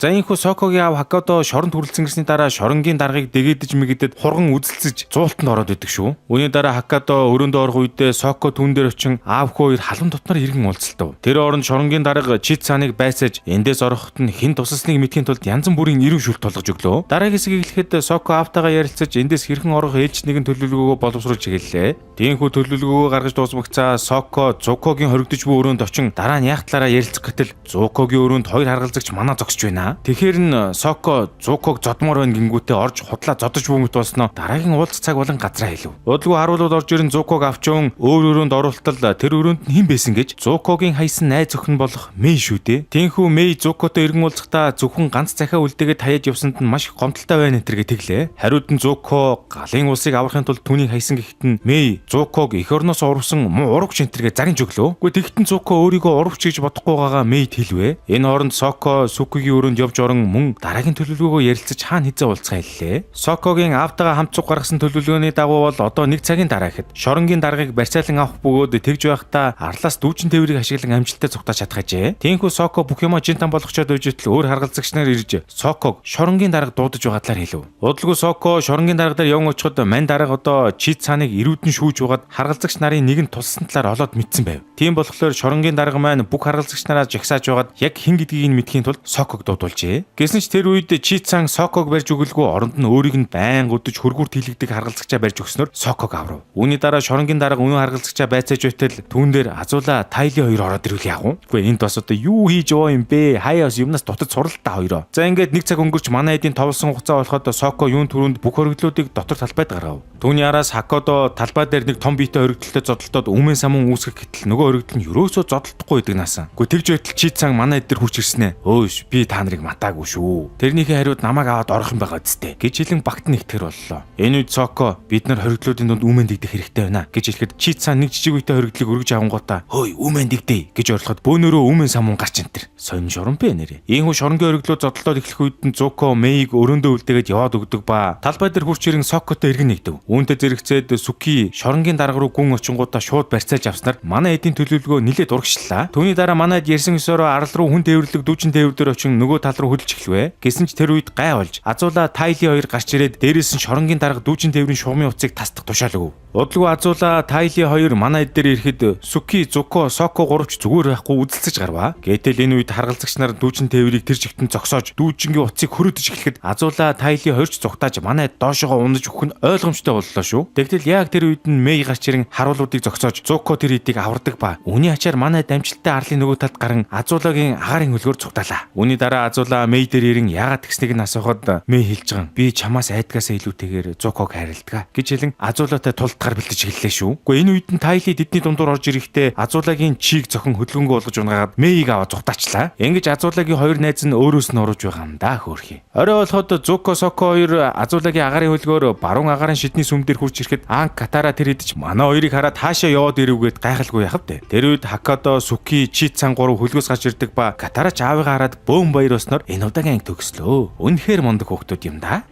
S1: За, энэхүү Сокогийн аав Хакодо шоронд хүрэлцэн ирсний дараа шоронгийн даргаыг дэгээдэж мэгдэд хурган үзэлцэж зуултанд ороод идэг шүү. Үүний дараа Хакодо өрөөндөө орох үедээ Соко түн дээр очин аав хүү хоёр халуун дотноор иргэн уулзалтав. Тэр оронд шоронгийн дарга Чицаныг байсаж эндээс ороход нь хэн тусалсныг мэдхийн тулд янз бүрийн эрен шүлт тулгаж өглөө. Дараагийн хэсгийг хэлэхэд Соко аавтайгаа ярилцаж эндээс хэрхэн орох ээлж нэгэн төлөвлөгөөгөө боловсруулж эхэллээ. Тиймхүү төлөвлөгөөгөө гаргаж дуусмагцаа Соко Зукогийн хоригдож буй өрөөнд очин дараа нь яах талаараа ярилцах гэтэл Зукогийн өрөөнд хоёр харгалзагч манаа зогсож байна. Тэгэхээр нь Соко Зуког зодмоор байна гингүүтээ орж худлаа зодож бүү мэт болсноо дараагийн уулзах цаг болон газраа хэлв. Удалгүй харуулууд орж ирэн Зуког авч яван өөр өрөөнд оруултал тэр өрөөнд нь хэн байсан гэж Зукогийн хайсан найз охин болох Мэй шүү дээ. Тиймхүү Мэй Зукотой иргэн уулзахдаа зөвхөн ганц захиа үлдээгээд хаяад явсанд нь маш их гомдолтой байна гэтэргээ тэглээ. Хариуд нь Зуко галын улсыг аврахын тулд түүнийг хайсан гэхэд нь Мэй Зуког эх орноос урвсан муу урагч энтергээ зарин өглөө. Гэхдээ тэгтэн Зуко өөрийгөө урвч гэж бодохгүй байгаа Мэйд хэлвэ. Энэ хооронд Соко Сүкигийн өрөөнд явж орон мөн дараагийн төлөвлөгөөгөө ярилцаж хаана хизээ уулзахаа хэллээ. Сокогийн аавтайгаа хамт цуг гаргасан төлөвлөгөөний дагуу бол одоо нэг цагийн дараа гэхэд шоронгийн даргаыг барьцаалan авах бөгөөд тэгж байхдаа арлаас дүүжин тээврийг ашиглан амжилттай цугтааж чадах ажээ. Тиймээс Соко бүх юмаа жин тан болгочоод байж байтал өөр харгалзагч нар ирж Соког шоронгийн дарга дуудаж байгаа талаар хэлв. Удалгүй Соко шоронгийн дарга дээр явн очиход мань дарга одоо Чицаныг эрүүдэн шүүж байгаад харгалзагч нарын нэг нь туссан талаар олоод мэдсэн байв. Тийм болохоор шоронгийн дарга маань бүх харгалзагч нараа жагсааж байгаад яг хэн гэдгийг нь мэдхийн тулд Соког дуудулжээ. Гэсэн ч тэр үед Чицан Соког барьж өгөлгүй оронд нь өөрийг нь байнга өдөж хөргүүр тэлэгдэг харгалзагчаа барьж өгснөөр Соког аврав. Үүний дараа шоронгийн дарга үнэн харгалзагчаа байцааж байтал түүн дээр Азула Тайли хоёр ороод ирвэл яах вэ? Үгүй энд бас одоо юу хийж яваа юм бэ? Хаяас юмнаас дутаж сурал та хоёроо. За, ингээд нэг цаг өнгөрч манай эдийн товлсон хугацаа болоход Соко юун түрүүнд бүх хоригдлуудыг дотор талбайд гаргав. Түүний араас Хакодо талбай дээр нэг том биетэй хоригдолтой зодолтоод өмнө самун үүсгэх гэтэл нөгөө хоригдол нь ерөөсөө зодолдохгүй байдаг наасан. Үгүй тэгж байтал Чицан манай эд дээр хурч ирснэ. Өөш, би та нарыг матаагүй шүү. Тэрнийхээ хариуд намайг аваад орох юм байгаа үсттэй гэж хэлэн багт нэгтгэр боллоо. Энэ үед Соко бид нар хоригдлуудын дунд өмнө дэгдэх хэрэгтэй байна гэж хэлэхэд Чицан нэг жижиг үетэй хоригдлыг өргөж авангуудаа хөөй өмнө дэгдээ гэж орлоход бөөнөрөө өмнө самун гарч энтер. Сонин шорон бэ нэрээ. Ийхүү шоронгийн хориглууд зодолдоод эхлэх үед нь Зуко Мэйг өрөөндөө үлдээгээд яваад өгдөг ба талбай дээр хурч ирэн Сокотой эргэн нэгдэв. Үүнтэй зэрэгцээд Сүки шоронгийн дарга руу гүн очингуудаа шууд барьцаалж авснаар манай эдийн төлөвлөгөө нилээд урагшлаа. Түүний дараа манай эд ярьсан ёсороо арал руу хүн тээвэрлэг дүүжин тээвэр дээр очин нөгөө тал руу хөдөлж эхлэвэ. Гэсэн ч тэр үед гай болж Азула Тайли хоёр гарч ирээд дээрээс нь шоронгийн дарга дүүжин тээврийн шугамын утсыг тасдах тушаал өгөв. Удалгүй Азула Тайли хоёр манай эд дээр ирэхэд Сүки, Зуко, Соко гуравч зүгээр байхгүй үзэлцэж гарваа. Гэтэл энэ үед харгалзагч нар дүүжин тээврийг тэр чигтэн зогсоож дүүжингийн утсыг хөрөөдөж эхлэхэд Азула Тайли хоёрч зугтааж манай эд доошогоо унаж өгөх нь ойлгомжтой боллоо шүү. Тэгтэл яг тэр үед нь Мэй гарч ирэн харуулуудыг зогсоож Зуко тэр эдийг авардаг ба үүний ачаар манай эд амжилттай арлын нөгөө талд гарan Азулагийн агаарын хөлгөөр цугтаалаа. Үүний дараа Азула Мэй дээр ирэн яагаад тэгснийг нь асуухад Мэй хэлж байгаа. Би чамаас айдгаасаа илүүтэйгээр Зуког хайрладаг гэж хэлэн Азулатай тулдахаар бэлдэж эхэллээ шүү. Гэхдээ энэ үед нь Тайли тэдний дундуур орж ирэхдээ Азулагийн чийг зохин хөдөлгөөнгөө болгож унгаагаад Мэйг аваа зугтаачлаа. Ингэж Азулагийн хоёр найз нь өөрөөс нь урууж байгаа юм да хөөрхий. Орой болоход Зуко Соко хоёр Азулагийн агарын хөлгөөр баруун агарын шидний сүм дээр хурж ирэхэд Анг Катара тэр идэж манай хоёрыг хараад хаашаа яваад ирвгээд гайхалгүй яхав тэ. Тэр үед Хакадо, Суки, Чицан гурав хөлгөөс гарч ирдэг ба Катара ч аавыгаа хараад бөөн баяр болсноор энэ удаагийн анги төгслөө. Үнэхээр мундаг хүүхдүүд юм да.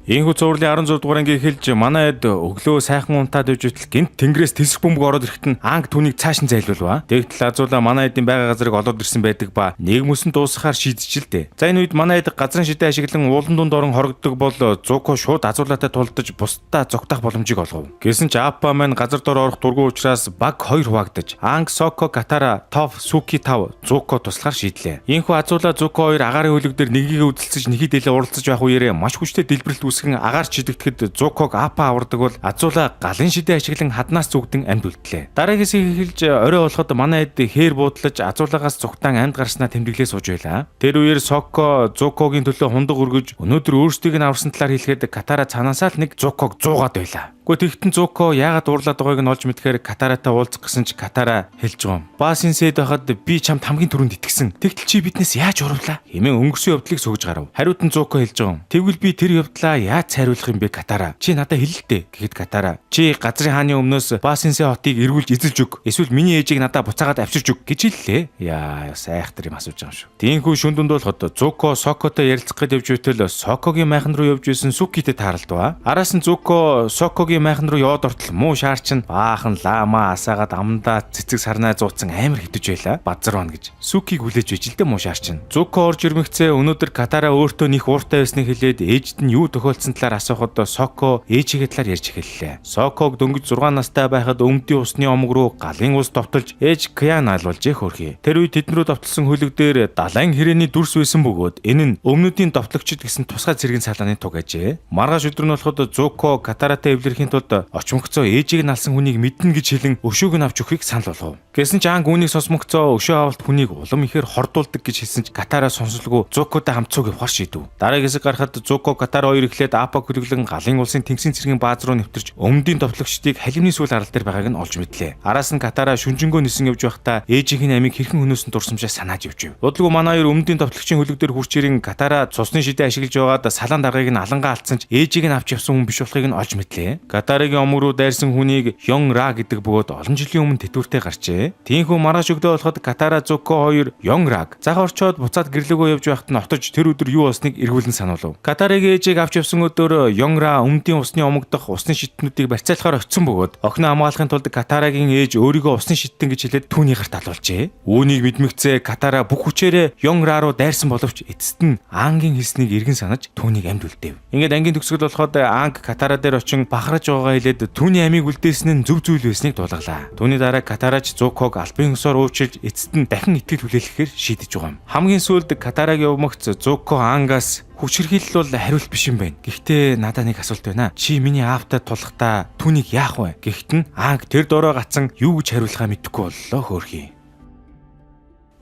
S1: Ийхүү цувралын 16 дугаар анги эхэлж манай хэд өглөө сайхан унтаад байж байтал гинт тэнгэрээс тэлсэх бөмбөг ороод ирэхэд нь Анг түүнийг цааш нь зайлуулва. Тэгтэл Азула манай эдийн байгаа газрыг олоод ирсэн байдаг ба нэг мөсөн дуусгахаар шийдэж л дээ. За энэ үед манай эд газрын шидэ ашиглан уулан дунд орон хорогддог бол Зуко шууд Азулатай тулдаж бусдаа зугтаах боломжийг олгов. Гэсэн ч Аппа маань газар дор орох дургүй учраас баг хоёр хуваагдаж Анг, Соко, Катара, Тоф, Суки 5 Зуко туслахаар шийдлээ. Ийхүү Азула Зуко хоёр агарын хөлөг дээр нэгийгээ үзэлцэж нэхий дэлээ уралцаж байх үеэрээ маш хүчтэй дэлбэрэлт үүсгэн агаар чидэгдэхэд Зуког Апа авардаг бол Азула галын шидэ ашиглан хаднаас зүгдэн амьд үлдлээ. Дараагийн хэсгийг эхэлж орой болоход манай эд хээр буудлаж Азулагаас зүгтаан амьд гарснаа тэмдэглээ сууж байлаа. Тэр үеэр Соко Зукогийн төлөө хундаг өргөж өнөөдөр өөрсдийг нь аварсан талаар хэлэхэд Катара цаанаасаа л нэг Зуког зуугаад байлаа. Гэхдээ тэгтэн Зуко яагаад уурлаад байгааг нь олж мэдэхээр Катаратай уулзах гэсэн чи Катара хэлж байгаа юм. Ба Синсэд байхад би чамд хамгийн түрүүнд итгэсэн. Тэгтэл чи биднээс яаж урвлаа? Хэмээн өнгөрсөн явдлыг сүгж гарав. Хариуд нь Зуко хэлж байгаа юм. Тэгвэл би тэр явдлаа яаж цайруулах юм бэ Катара? Чи надад хэлэлтэй гэхэд Катара чи газрын хааны өмнөөс Ба Синсэ хотыг эргүүлж эзэлж өг. Эсвэл миний ээжийг надад буцаагаад авчирч өг гэж хэллээ. Яа, сайхтар юм асууж байгаа юм шүү. Тиймхүү шүн дунд болоход Зуко Сокотой ярилцах гэж явж байтал Сокогийн майхан руу явж байсан Сукитэй тааралдваа. Араас нь Зуко Сокогийн майхан руу яваад ортол муу шаарч нь баахан лама асаагаад амдаа цэцэг сарнай зууцсан амар хитэж байла. Базар байна гэж. Сукиг хүлээж байж л дээ муу шаарч нь. Зуко орж ирмэгцээ өнөөдөр Катара өөртөө них ууртай байсныг хэлээд ээжд нь юу тохиолдсон талаар асуухад Соко ээжигээ талаар ярьж эхэллээ. Соког дөнгөж 6 настай байхад өмдийн усны омог руу галын ус довтолж ээж Кян алуулжээ хөөрхий. Тэр үед тэдэн рүү довтолсон хөлөг дээр далайн хэрээний дүрс байсан бөгөөд энэ нь өмнөдийн довтлогчд гэсэн тусгай цэргийн салааны туг ажээ. Маргааш өдөр нь болоход Зуко Катаратай эвлэрэхийн тулд очмогцоо ээжийг нь алсан хүнийг мэднэ гэж хэлэн өшөөг нь авч өгөхийг санал болгов. Гэсэн ч Анг үүнийг сонсмогцоо өшөө авалт хүнийг улам ихээр хордуулдаг гэж хэлсэн ч Катара сонсолгүй Зукотой хамт цуг явахар шийдэв. Дараагийн хэсэг гарахад Зуко Катара хоёр эхлээд Апа хөлөглөн галын улсын тэнгисийн цэргийн бааз руу нэвтэрч өмнөдийн довтлогчдыг халимны сүүл арал дээр байгааг нь олж мэдлээ. Араас нь Катара шүнжэнгөө нисэн явж байхдаа ээжийнх нь амийг хэрхэн хөнөөсөн дурсамжаа санааж явж. Удалгүй манай хоёр өмнөдийн довтлогчийн хөлөг дээр хурч ирэн Катара цусны шидэ ашиглаж байгаад салаан даргаыг нь алангаа алдсан ч ээжийг нь авч явсан хүн биш болохыг нь олж мэдлээ. Катарагийн омог руу дайрсан хүнийг Йон Ра гэдэг бөгөөд олон жилийн өмнө тэтгэвртэй гарчээ. Тиймээс маргааш өглөө болоход Катара Зуко хоёр Йон Раг зах орчоод буцаад гэрлэгөө явж байхад нь отож тэр өдөр юу болсныг эргүүлэн сануулв. Катарагийн ээжийг авч явсан өдөр Йон Ра өмнөдийн усны омог дох усны шидтнүүдийг барьцаалахаар очисон бөгөөд охиноо хамгаалахын тулд Катарагийн ээж өөрийгөө усны шидтэн гэж хэлээд түүний гарт алуулжээ. Үүнийг мэдмэгцээ Катара бүх хүчээрээ Йон Ра руу дайрсан боловч эцэст нь Ангийн хэлснийг эргэн санаж түүнийг амьд үлдээв. Ингээд ангийн төгсгөл болоход Анг Катара дээр очин бахарж байгаагаа хэлээд түүний амийг үлдээсэн нь зөв зүйл байсныг дуулгалаа. Түүний дараа Катарач Зуког албан ёсоор уучлж эцэст нь дахин итгэл хүлээлгэхээр шийдэж байгаа юм. Хамгийн сүүлд Катарагийн умагц Зуко Ангаас хүчирхийлэл бол хариулт биш юм байна. Гэхдээ надад нэг асуулт байна. Чи миний аавтай тулахдаа түүнийг яах вэ? Гэхдээ нь Анг тэр дорой гацсан юу гэж хариулахаа мэдэхгүй боллоо хөөрхий.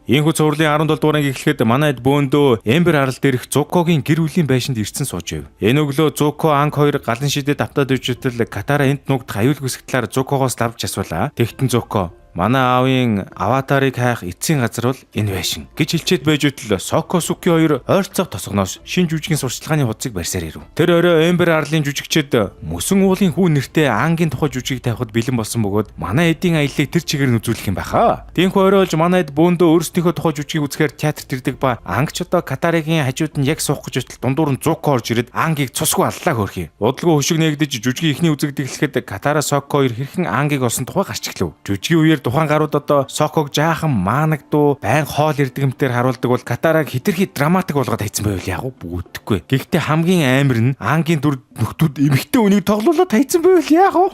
S1: Ийхүү цувралын 17 дугаар анги эхлэхэд манай эд бөөндөө Эмбер арал дээрх Зукогийн гэр бүлийн байшинд ирсэн сууж байв. Энэ өглөө Зуко Анг хоёр галын шидэд автаад явж байтал Катара энд нуугдах аюулгүй хэсэг талаар Зукогоос давж асуулаа. Тэгтэн Зуко манай аавын аватарыг хайх эцсийн газар бол энэ байшин гэж хэлчихэд байж байтал Соко Суки хоёр ойрцоох тосгоноос шин жүжигийн сурчлагын хуудсыг барьсаар ирэв. Тэр орой Эмбер арлын жүжигчид мөсөн уулын хүү нэртэй Ангийн тухай жүжиг тавихад бэлэн болсон бөгөөд манай эдийн аяллыг тэр чигээр нь үзүүлэх юм байхаа. Тиймээс орой болж манай эд бөөндөө өөрсдийнхөө тухай жүжигийг үзэхээр театрт ирдэг ба Ангч одоо Катаригийн хажууд нь яг суух гэж байтал дундуур нь Зуко орж ирээд Ангийг цусгүй аллаа хөөрхий. Удалгүй хөшиг нээгдэж жүжигийн эхний үзэгдэл эхлэхэд Катара Соко хоёр хэрхэн Ангийг олсон тухай гарч эхлэв. Жүжигийн үеэр тухайн гарууд одоо Соког жаахан маанагдуу байн хоол ирдэг юмтэр харуулдаг бол Катараг хэтэрхий драматик болгоод хайцсан байвал яг бүгдэхгүй. Гэхдээ хамгийн амар нь Ангийн дүр нөхдүүд эмэгтэй үнийг тоглуулаад хайцсан байвал яг уу.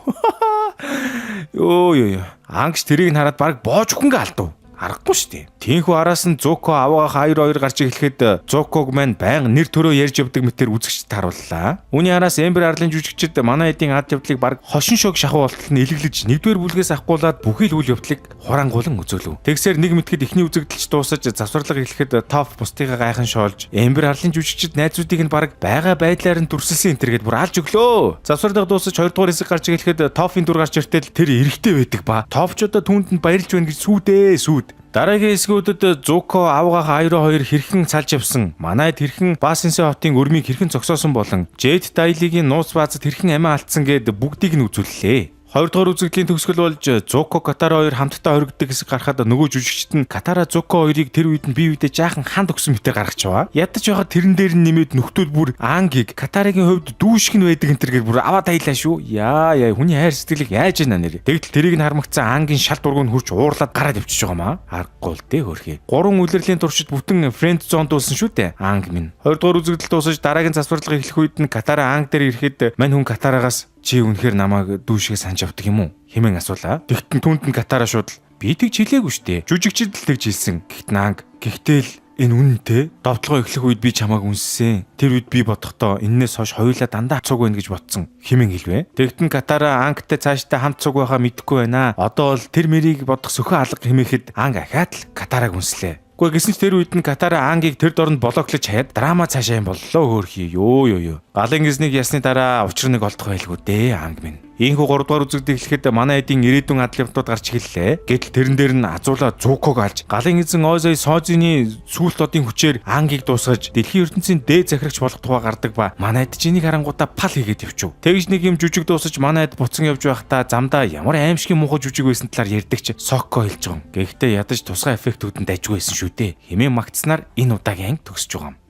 S1: Йоо ёо. Ангч тэрийг нь хараад баг боож хөнгө алдав. Аргагүй шүү дээ. Тийнхүү араас нь Зуко аваагаах 2-2 гарч ирэхэд Зуког маань байнга нэр төрөө ярьж явдаг мэтэр үзэгчд харууллаа. Үүний араас Эмбер арлын жүжигчид манай эдийн ад явдлыг баг хошин шог шахуу болтол нь элэглэж нэгдүгээр бүлгээс авахгуулаад бүхий л үйл явдлыг хураангуулан үзүүлв. Тэгсээр нэг мэтгэд эхний үзэгдэлч дуусаж завсарлага эхлэхэд Тоф бусдыгаа гайхан шоолж Эмбер арлын жүжигчид найзуудыг нь баг байгаа байдлаар нь дүрсэлсэн энэ тэргээд бүр алж өглөө. Завсарлага дуусаж хоёрдугаар хэсэг гарч ирэхэд Тофын дүр гарч иртэл тэр эрэгтэй байдаг ба. Тофч одоо түүнд нь баярлж байна гэж сүүдээ сүүд. Дараагийн хэсгүүдэд Зуко авгаах Айро хоёр хэрхэн салж явсан, Манайд хэрхэн Басинсэ хотын өрмийг хэрхэн зогсоосон болон Жэд Дайлигийн нууц баазад хэрхэн амиа алдсан гэд бүгдийг нь үзүүллээ. Хоёрдугаар үзэгдлийн төгсгөл болж Зуко Катара хоёр хамтдаа хоригддаг хэсэг гарахад нөгөө жүжигчд нь Катара Зуко хоёрыг тэр үед нь бие биедээ жаахан ханд өгсөн мэтэр гаргачихваа. Ядаж байхад тэрэн дээр нь нэмээд нөхдүүд бүр Ангийг Катарагийн хувьд дүүших нь байдаг энэ тэргээр бүр аваад аялаа шүү. Яа яа, хүний хайр сэтгэлийг яаж ийна нэр. Тэгтэл тэрийг нь хармагцсан Ангийн шал дургуун хурж уурлаад гараад явчихж байгаа маа. Аргагүй л дээ хөрхий. Гурван үлрэлийн туршид бүтэн friend zone дуулсан шүү дээ. Анг минь. Хоёрдугаар үзэгдэл дуусаж дараагийн засварлага эхлэх үед нь Катара Анг дээр ирэхэд мань хүн Катарагаас чи үнэхээр намайг дүүшгээ санаж явдаг юм уу? Хэмээн асуулаа. Тэгтэн түүнд нь Катара шууд л би тэгж хэлээгүй штэ. Жүжигчид л тэгж хэлсэн. Гэхдээ Анг гэхдээ л энэ үнэнтэй довтлогоо эхлэх үед би чамайг үнссэн. Тэр үед би бодохдоо эннээс хойш хоёулаа дандаа цуг байна гэж бодсон хэмээн хэлвэ. Тэгтэн Катара Ангтай цаашдаа хамт цуг байхаа мэдэхгүй байна. Одоо бол тэр мэрийг бодох сөхөө алга хэмээхэд Анг ахаад л Катараг үнслээ. Гэхдээ гисэн ч тэр үед нь Катара Ангийг тэр дорнд блоклож хаяад драма цаашаа юм боллоо хөөрхий. Йоо ёо ёо. Галын гизнийг ясны дараа учир нэг олдох байлгүй дээ Анг минь. Ийхүү 3 дугаар үзэгдэл эхлэхэд манай эдийн ирээдүйн адал явдлууд гарч эхэллээ. Гэтэл тэрэн дээр нь азуула Зуког алж галын эзэн Ойзой Созины сүүлт одын хүчээр Ангийг дуусгаж дэлхийн ертөнцийн дээд захирагч болох тухай гардаг ба манайд ч энийг харангуутаа пал хийгээд явчих. Тэгж нэг юм жүжиг дуусаж манайд буцан явж байхдаа замдаа ямар аимшигын муухай жүжиг байсан талаар ярьдаг ч Сокко хэлж байгаа юм. Гэхдээ ядаж тусгай эффектүүд нь дайжгүй байсан шүү дээ. Хэмээн магтснаар энэ удаагийн анги төгсөж байгаа юм.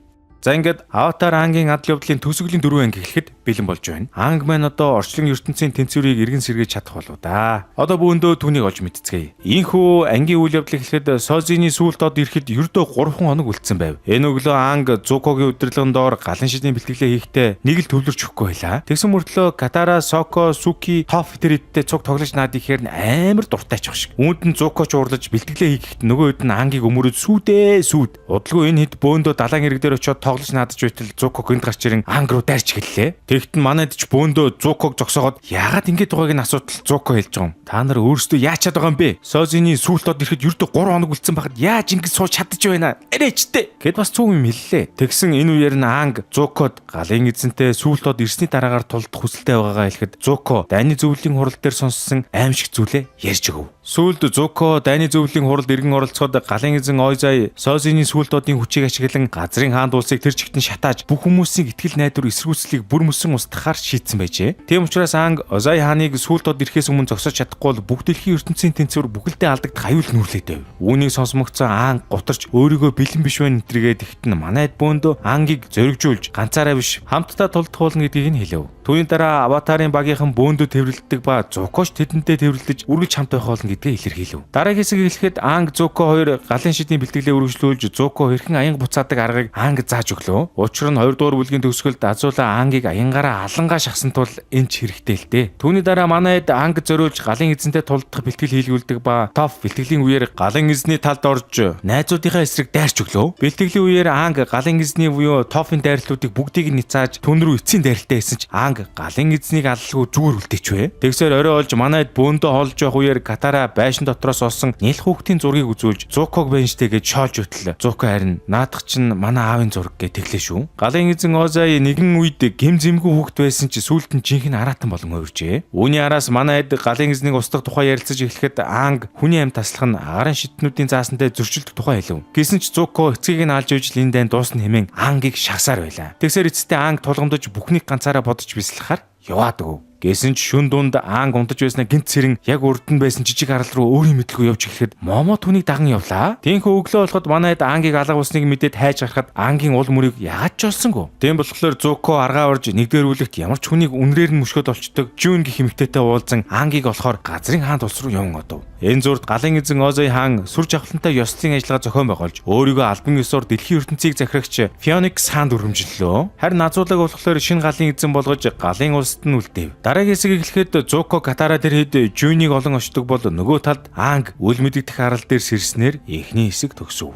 S1: За ингээд Аватар Ангийн адал явдлын төгсгөлийн дөрвөн анги эхлэхэд бэлэн болж байна. Анг маань одоо орчлон ертөнцийн тэнцвэрийг эргэн сэргээж чадах болов да. Одоо бөөндөө түүнийг олж мэдцгээе. Ийхүү ангийн үйл явдал эхлэхэд Созины сүүлд од ирэхэд ердөө 3 хоног үлдсэн байв. Энэ өглөө Анг Зукогийн удирдлагын доор галан шидийн бэлтгэлээ хийхдээ нэг л төвлөрч өгөхгүй байлаа. Тэгсэн мөртлөө Катара, Соко, Суки, Тоф тэр эдтэй цуг тоглож наад ихээр амар дуртай ч шиг. Үүнд нь Зуко ч уурлаж бэлтгэлээ хийхэд нөгөө хэд нь Ангийг өмөрөд сүүдээ сүүд. Удалгүй энэ хэд бөөндөө далайн эрэг дээр очиод тоглож наадаж байтал Зуко гинт гарч ирэн Анг руу дайрч эхэллээ. Тэгтэн манайд ч бөөндөө Зуког зогсоогоод яагаад ингэж байгааг нь асуудал Зуко хэлж байгаа юм. Та нар өөрсдөө яаж чад байгаа юм бэ? Созины сүүлд од ирэхэд ердөө 3 хоног үлдсэн байхад яаж ингэж сууж чадаж байна? Арайчтэй гэд бас цөм юм хэллээ. Тэгсэн энэ үеэр нь Анг Зукод галын эзэнтэй сүүлд од ирсний дараагаар тулдах хүсэлтэй байгаагаа хэлэхэд Зуко дайны зөвлөлийн хурал дээр сонссон аимшиг зүйлээ ярьж өгөв. Сүүлд Зуко дайны зөвлөлийн хуралд иргэн оролцоход галын эзэн Ойзай Созины сүүлд одын хүчийг ашиглан газрын хаанд улсыг тэр чигтэн шатааж бүх хүмүүсийн итгэл найдвар эсэргүүцлийг бүр мөсөн устгахаар шийдсэн байжээ. Тийм учраас Анг Озай хааныг сүүлд од ирэхээс өмнө зогсоож чадахгүй бол бүх дэлхийн ертөнцийн тэнцвэр бүхэлдээ алдагдах аюул нүүрлээд байв. Үүнийг сонсмогцсон Анг гутарч өөрийгөө бэлэн биш байна гэтэргээд тэгтэн манайд бөөндөө Ангийг зоригжуулж ганцаараа биш хамтдаа тулдах болно гэдгийг нь хэлэв. Түүний дараа Аватарын багийнхан бөөндөө тэврэлддэг ба Зукош тэдэнтэй тэврэлдэж үргэлж хамт байх болно гэдгээ илэрхийлэв. Дараагийн хэсэг эхлэхэд Анг Зуко хоёр галын шидийн бэлтгэлээ үргэлжлүүлж Зуко хэрхэн аянга буцаадаг аргыг Анг зааж өглөө. Учир нь 2 дугаар бүлгийн төгсгөлд Азула Ангийг аянгараа алангаа шахсан тул энэ ч хэрэгтэй л дээ. Түүний дараа манайд Анг зориулж галын эзэнтэй тулдах бэлтгэл хийлгүүлдэг ба Тоф бэлтгэлийн үеэр галын эзний талд орж найзуудынхаа эсрэг дайрч өглөө. Бэлтгэлийн үеэр Анг галын эзний буюу Тофын дайрлуудыг бүгдийг нь цааж түн рүү эцсийн дайралтай байсан ч Анг галын эзнийг аллалгүй зүгээр үлдээчвэ. Тэгсээр орой олж манайд бөөндөө холж явах үеэр Катара байшин дотроос олсон нялх хүүхдийн зургийг үзүүлж Зуког байна штэ гэж шоолж өтлөө. Зуко харин наадах чинь манай аавын зураг гэж тэглээ шүү. Галын эзэн Озай нэгэн үед гем зэмгүй хүүхд байсан чи сүүлд нь жинхэнэ араатан болон хувиржээ. Үүний араас манайд галын эзнийг устгах тухай ярилцаж эхлэхэд Анг хүний амь таслах нь агарын шидтнүүдийн заасантай зөрчилдөх тухай хэлв. Гэсэн ч Зуко эцгийг нь алж ижил энэ дайн дуусна хэмээн Ангийг шахсаар байлаа. Тэгсээр эцэстээ Анг тулгамдаж бүхнийг ганцаараа бодож бясалгахаар яваад өгөв. Гэсэн ч шүн дунд Анг унтаж байснаа гинт сэрэн яг урд нь байсан жижиг арал руу өөрийн мэдлгүй явж эхлэхэд Момо түүнийг даган явлаа. Тийнхүү өглөө болоход манайд Ангийг алга болсныг мэдээд хайж гарахад Ангийн уул мөрийг яагаад ч олсонгүй. Тийм болохоор Зуко аргаа орж нэгдүгээр бүлэгт ямар ч хүнийг үнрээр нь мөшгöd олчдөг Жүн гэх эмэгтэйтэй уулзан Ангийг олохоор газрын хаанд улс руу яван одов. Энэ зурд галын эзэн Озой хаан сүр жавхлантай ёслолын ажиллагаа зохион байгуулж өөрийгөө албан ёсоор дэлхийн ертөнцийг захирагч Феникс хаанд өргөмжлөлөө. Харин Азуулаг болохоор шинэ галын эзэн болгож галын улсад нь үлдээв. Дараагийн хэсэг эхлэхэд Зуко Катара тэр хэд Жунийг олон очдог бол нөгөө талд Анг үл мэдэгдэх арал дээр сэрснээр эхний хэсэг төгсөв.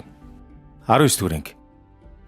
S1: 19 дугаар анги.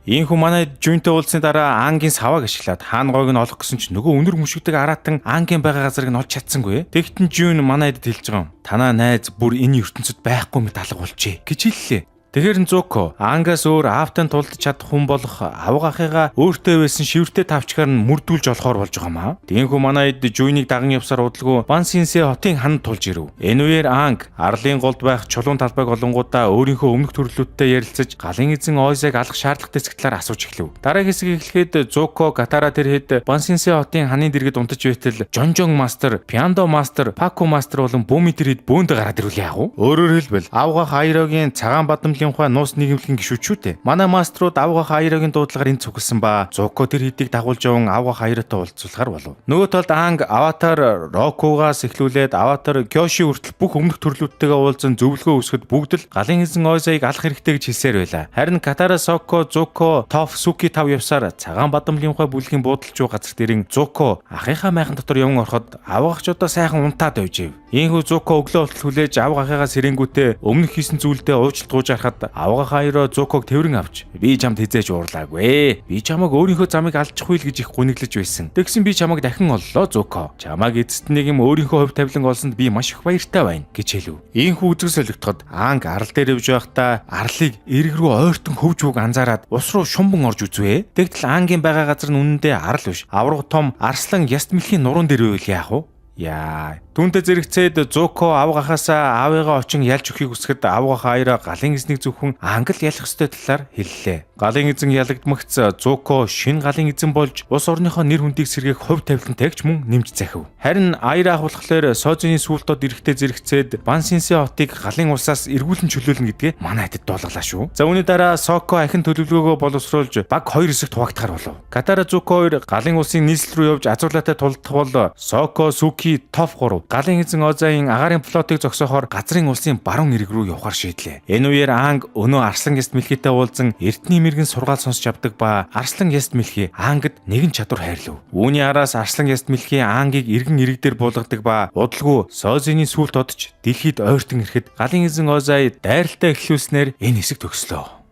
S1: Ийхүү манай Жунтэй уулзсны дараа Ангийн савааг ашиглаад хаан гойг нь олох гэсэн чинь нөгөө үнэр мөшөгдөг араатан Ангийн байгаа газрыг нь олж чадсангүй. Тэгтэн Жун манай эдэд хэлж байгаа юм. Танаа найз бүр энэ ертөнцид байхгүй мэт алга болжээ гэж хэллээ. Тэгэхээр нь Зуко Ангаас өөр аавтай тулдж чадах хүн болох авга ахыгаа өөртөө байсан шивэртэй тавчгаар нь мөрдүүлж олохоор болж байгаа маа. Тиймээс манай эд Жуйныг даган явсаар удалгүй Бансинсэ хотын ханд тулж ирэв. Энэ үеэр Анг арлын голд байх чулуун талбайг олонгуудаа өөрийнхөө өмнөх төрлүүдтэй ярилцаж галын эзэн Ойзыг алах шаардлагатай зэг талаар асууж эхлэв. Дараагийн хэсэг эхлэхэд Зуко Катара тэр хэд Бансинсэ хотын ханы дэргэд унтаж байтал Жонжон мастер, Пиандо мастер, Паку мастер болон Бүүми тэр хэд бөөндө гараад ирвэл яах вэ? Өөрөөр хэлбэл авгах Айрогийн цагаан бадамлын ухаан нуус нийгэмлэгийн гишүүчүүтэй. Манай маструуд авгах Айрогийн дуудлагаар энд цугласан ба Зуко тэр хэдийг дагуулж яван авгах Айротой уулзуулахар болов. Нөгөө талд Анг аватар Рокугаас эхлүүлээд аватар Кёши хүртэл бүх өмнөх төрлүүдтэйгээ уулзан зөвлөгөө өсгөхөд бүгд л галын эзэн Ойзаыг алах хэрэгтэй гэж хэлсээр байлаа. Харин Катара Соко, Зуко, Тоф, Суки тав явсаар цагаан бадамлын ухаан бүлгийн буудалжуу газар дэрэн Зуко ахынхаа майхан дотор яван ороход авгахч одоо сайхан унтаад байжээ. Ийхүү Зуко өглөө болтол хүлээж авга ахыгаа сэрэнгүүтээ өмнөх хийсэн зүйлдээ уучлалт гуйж харахад авга хайроо Зуког тэврэн авч би чамд хизээж уурлаагүй. Би чамайг өөрийнхөө замыг алдчих үйл гэж их гуниглаж байсан. Тэгсэн би чамайг дахин оллоо Зуко. Чамайг эцэст нэг юм өөрийнхөө хувь тавилан олсонд би маш их баяртай байна гэж хэлв. Ийхүү үзэг солигдоход Анг арал дээр явж байхдаа арлыг эрг рүү ойртон хөвж бүг анзаараад ус руу шумбан орж үзвэ. Тэгтэл Ангийн байгаа газар нь үнэндээ арал биш. Авраг том арслан яст мэлхийн нуруунд дээр байвал яах вэ? Яа. Түүнтэй зэрэгцээд Зуко авга ахаасаа аавыгаа очин ялж өгөхийг хүсэхэд авга ах Аяра галын эзнийг зөвхөн англ ялах ёстой талаар хэллээ. Галын эзэн ялагдмагц Зуко шин галын эзэн болж улс орныхоо нэр хүндийг сэргээх хувь тавилантайгч мөн нэмж захив. Харин Аяра ах болохоор Созины сүүлд эрэхтэй зэрэгцээд Бансинсэ хотыг галын улсаас эргүүлэн чөлөөлнө гэдгээ манай хэдэд дуулгалаа шүү. За үүний дараа Соко ахин төлөвлөгөөгөө боловсруулж баг хоёр хэсэгт хуваагдахаар болов. Катара Зуко хоёр галын улсын нийслэл рүү явж Азуулаатай тулдах бол Соко, Суки, Тоф 3 галын эзэн Озаин агаарын флотыг зогсоохоор газрын улсын баруун эрэг рүү явахар шийдлээ. Энэ үеэр Анг өнөө Арслан яст мэлхийтэй уулзан эрдний мэрэгэн сургаал сонсч авдаг ба Арслан яст мэлхий Ангад нэгэн чадвар хайрлав. Үүний араас Арслан яст мэлхий Ангийг эргэн ирэг дээр буулгадаг ба удалгүй Созины сүүлд одож дэлхийд ойртон ирэхэд галын эзэн Озай дайралтай эхлүүлснээр энэ хэсэг төгслөө.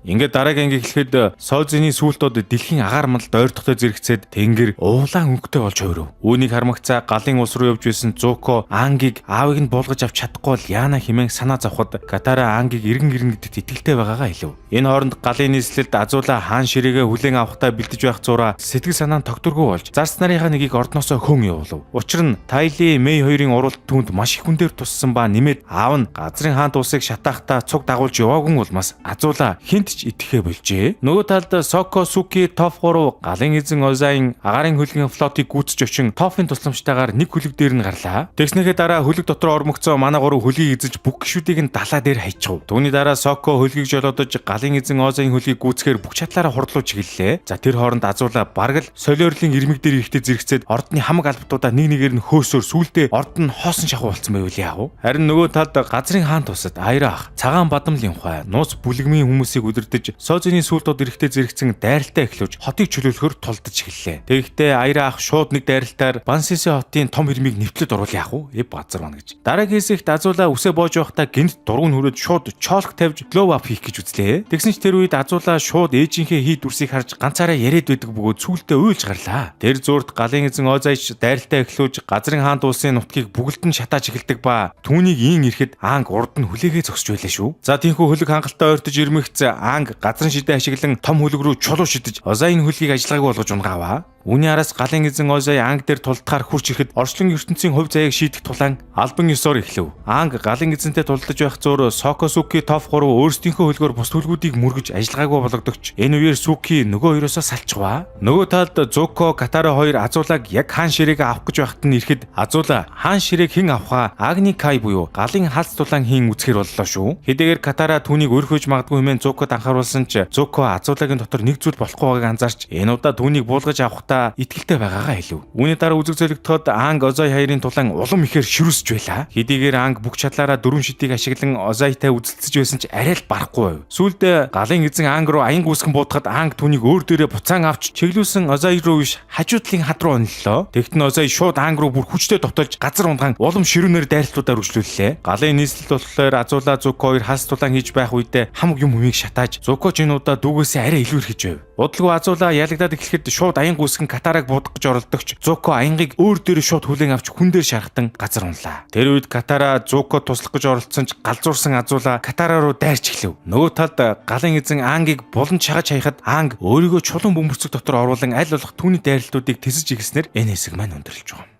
S1: Ингээд дараагийн анги эхлэхэд Созины сүүлд дэлхийн агаар мандалд ойртохтой зэрэгцээд тэнгэр уулаан өнгөтэй болж хувирв. Үүнийг хармагцаа галын улс руу явж байсан Зуко Ангийг аавыг нь буулгаж авч чадахгүй бол яана хэмээн санаа зовход Катара Ангийг эргэн ирнэ гэдэгт итгэлтэй байгаагаа хэлв. Энэ хооронд галын нийслэлд Азуула хаан ширээгээ хүлээн авахдаа бэлдэж байх зураа сэтгэл санаа нь тогтворгүй болж зарц нарынхаа нэгийг ордноосоо хөн явуулав. Учир нь Тайли Мэй хоёрын уралд түүнд маш их хүн дээр туссан ба нэмээд аав нь газрын хаант улсыг шатаахтаа цуг дагуулж яваагүй улмаас Азуула хинт ч итгэхээ болжээ. Нөгөө талд Соко, Суки, Тоф 3 галын эзэн Озаин агаарын хөлгийн флотыг гүйцэж очин Тофын тусламжтайгаар нэг хөлөг дээр нь гарлаа. Тэгснийхээ дараа хөлөг дотор ормогцоо манай гурав хөлгийг эзэж бүх гишүүдийг нь далаа дээр хайчихв. Түүний дараа Соко хөлгийг жолоодож галын эзэн Озаин хөлгийг гүйцэхээр бүх чадлаараа хурдлууж эхэллээ. За тэр хооронд Азуула бараг л солиорлын ирмэг дээр ирэхдээ зэрэгцээд ордны хамаг албатуудаа нэг нэгээр нь хөөсөөр сүүлдээ орд нь хоосон шахуу болсон байвал яах вэ? Харин нөгөө талд газрын хаан тусад Аяра ах цагаан бадамлын ухай нууц бүлэгмийн хүмүүсийг удирдах Созины сүүлд эрэхтэй зэрэгцэн дайралтай эхлүүлж хотыг чөлөөлөхөөр тулдаж эхэллээ. Тэгэхдээ Аяра ах шууд нэг дайралтаар Бансиси хотын том хэрмийг нэвтлээд оруул яах вэ? Э базар мана гэж. Дараагийн хэсэгт Азуула үсээ боож байхдаа гинт дургуун хүрээд шууд чоолк тавьж glow up хийх гэж үзлээ. Тэгсэн ч тэр үед Азуула шууд ээжийнхээ хий дүрсийг харж ганцаараа яриад байдаг бөгөөд сүултээ уйлж гарлаа. Тэр зуурт галын эзэн Озайч дайралтай эхлүүлж газрын хаант улсын нутгийг бүгэлдэн шатааж эхэлдэг ба түүнийг ийн ирэхэд Анг урд нь хүлээгээ зогсож байлаа шүү. За тийхүү хөлөг хангалттай ойртож ирмэгц Анг газрын шидэ ашиглан том хөлөг рүү чулуу шидэж Озайн хөлгийг ажиллагаагүй болгож унгааваа. Үүний араас галын эзэн Озай Анг дээр тулдахаар хурч ирэхэд орчлон ертөнцийн хувь заяаг шийдэх тулаан албан ёсоор эхлэв. Анг галын эзэнтэй тулдаж байх зуур Соко, Суки, Тоф 3 өөрсдийнхөө хөлгөөр бус хөлгүүдийг мөргөж ажиллагаагүй болгодогч энэ үеэр Суки нөгөө хоёроосоо салчваа. Нөгөө талд Зуко, Катара хоёр Азуулаг яг хаан ширээг авах гэж байхад нь ирэхэд Азуула хаан ширээг хэн авахаа Агни Кай буюу галын халц тулаан хийн үзэхэр боллоо шүү. Хэдийгээр Катара түүнийг өрхөж магадгүй хэмээн Зукод анхааруулсан ч Зуко Азуулагийн дотор нэг зүйл болохгүй байгааг анзаарч энэ удаа түүнийг буулгаж авахдаа талаасаа итгэлтэй байгаагаа хэлв. Үүний дараа үзэг золигдоход Анг Озой хоёрын тулаан улам ихээр ширүүсэж байлаа. Хэдийгээр Анг бүх чадлаараа дөрвөн шидийг ашиглан Озойтой үзэлцэж байсан ч арай л барахгүй байв. Сүүлдээ галын эзэн Анг руу аян гүйсгэн буудахад Анг түүнийг өөр дээрээ буцаан авч чиглүүлсэн Озой руу биш, хажуу талын хад руу ониллоо. Тэгтэн Озой шууд Анг руу бүр хүчтэй довтолж газар унагаан улам ширүүнээр дайралтуудаа үргэлжлүүллээ. Галын нийслэлт болохоор Азула Зуко хоёр хас тулаан хийж байх үедээ хамаг юм хүмийг шатааж Зуко ч энэ удаа дүүгээсээ арай илүү ирэхэж байв. Удалгүй Азула ялагдаад эхлэхэд шууд аян гүйсгэн Катараг буудах гэж оролдогч Зуко аянгийг өөр дээрээ шууд хүлээн авч хүн дээр шархтан газар унлаа. Тэр үед Катара Зуко туслах гэж оролдсон ч галзуурсан Азула Катара руу дайрч эхлэв. Нөгөө талд галын эзэн Ангийг булан чагаж хаяхад Анг өөрийгөө чулуун бөмбөрцөг дотор оруулан аль болох түүний дайралтуудыг тесэж ихснээр энэ хэсэг маань өндөрлөж байгаа юм.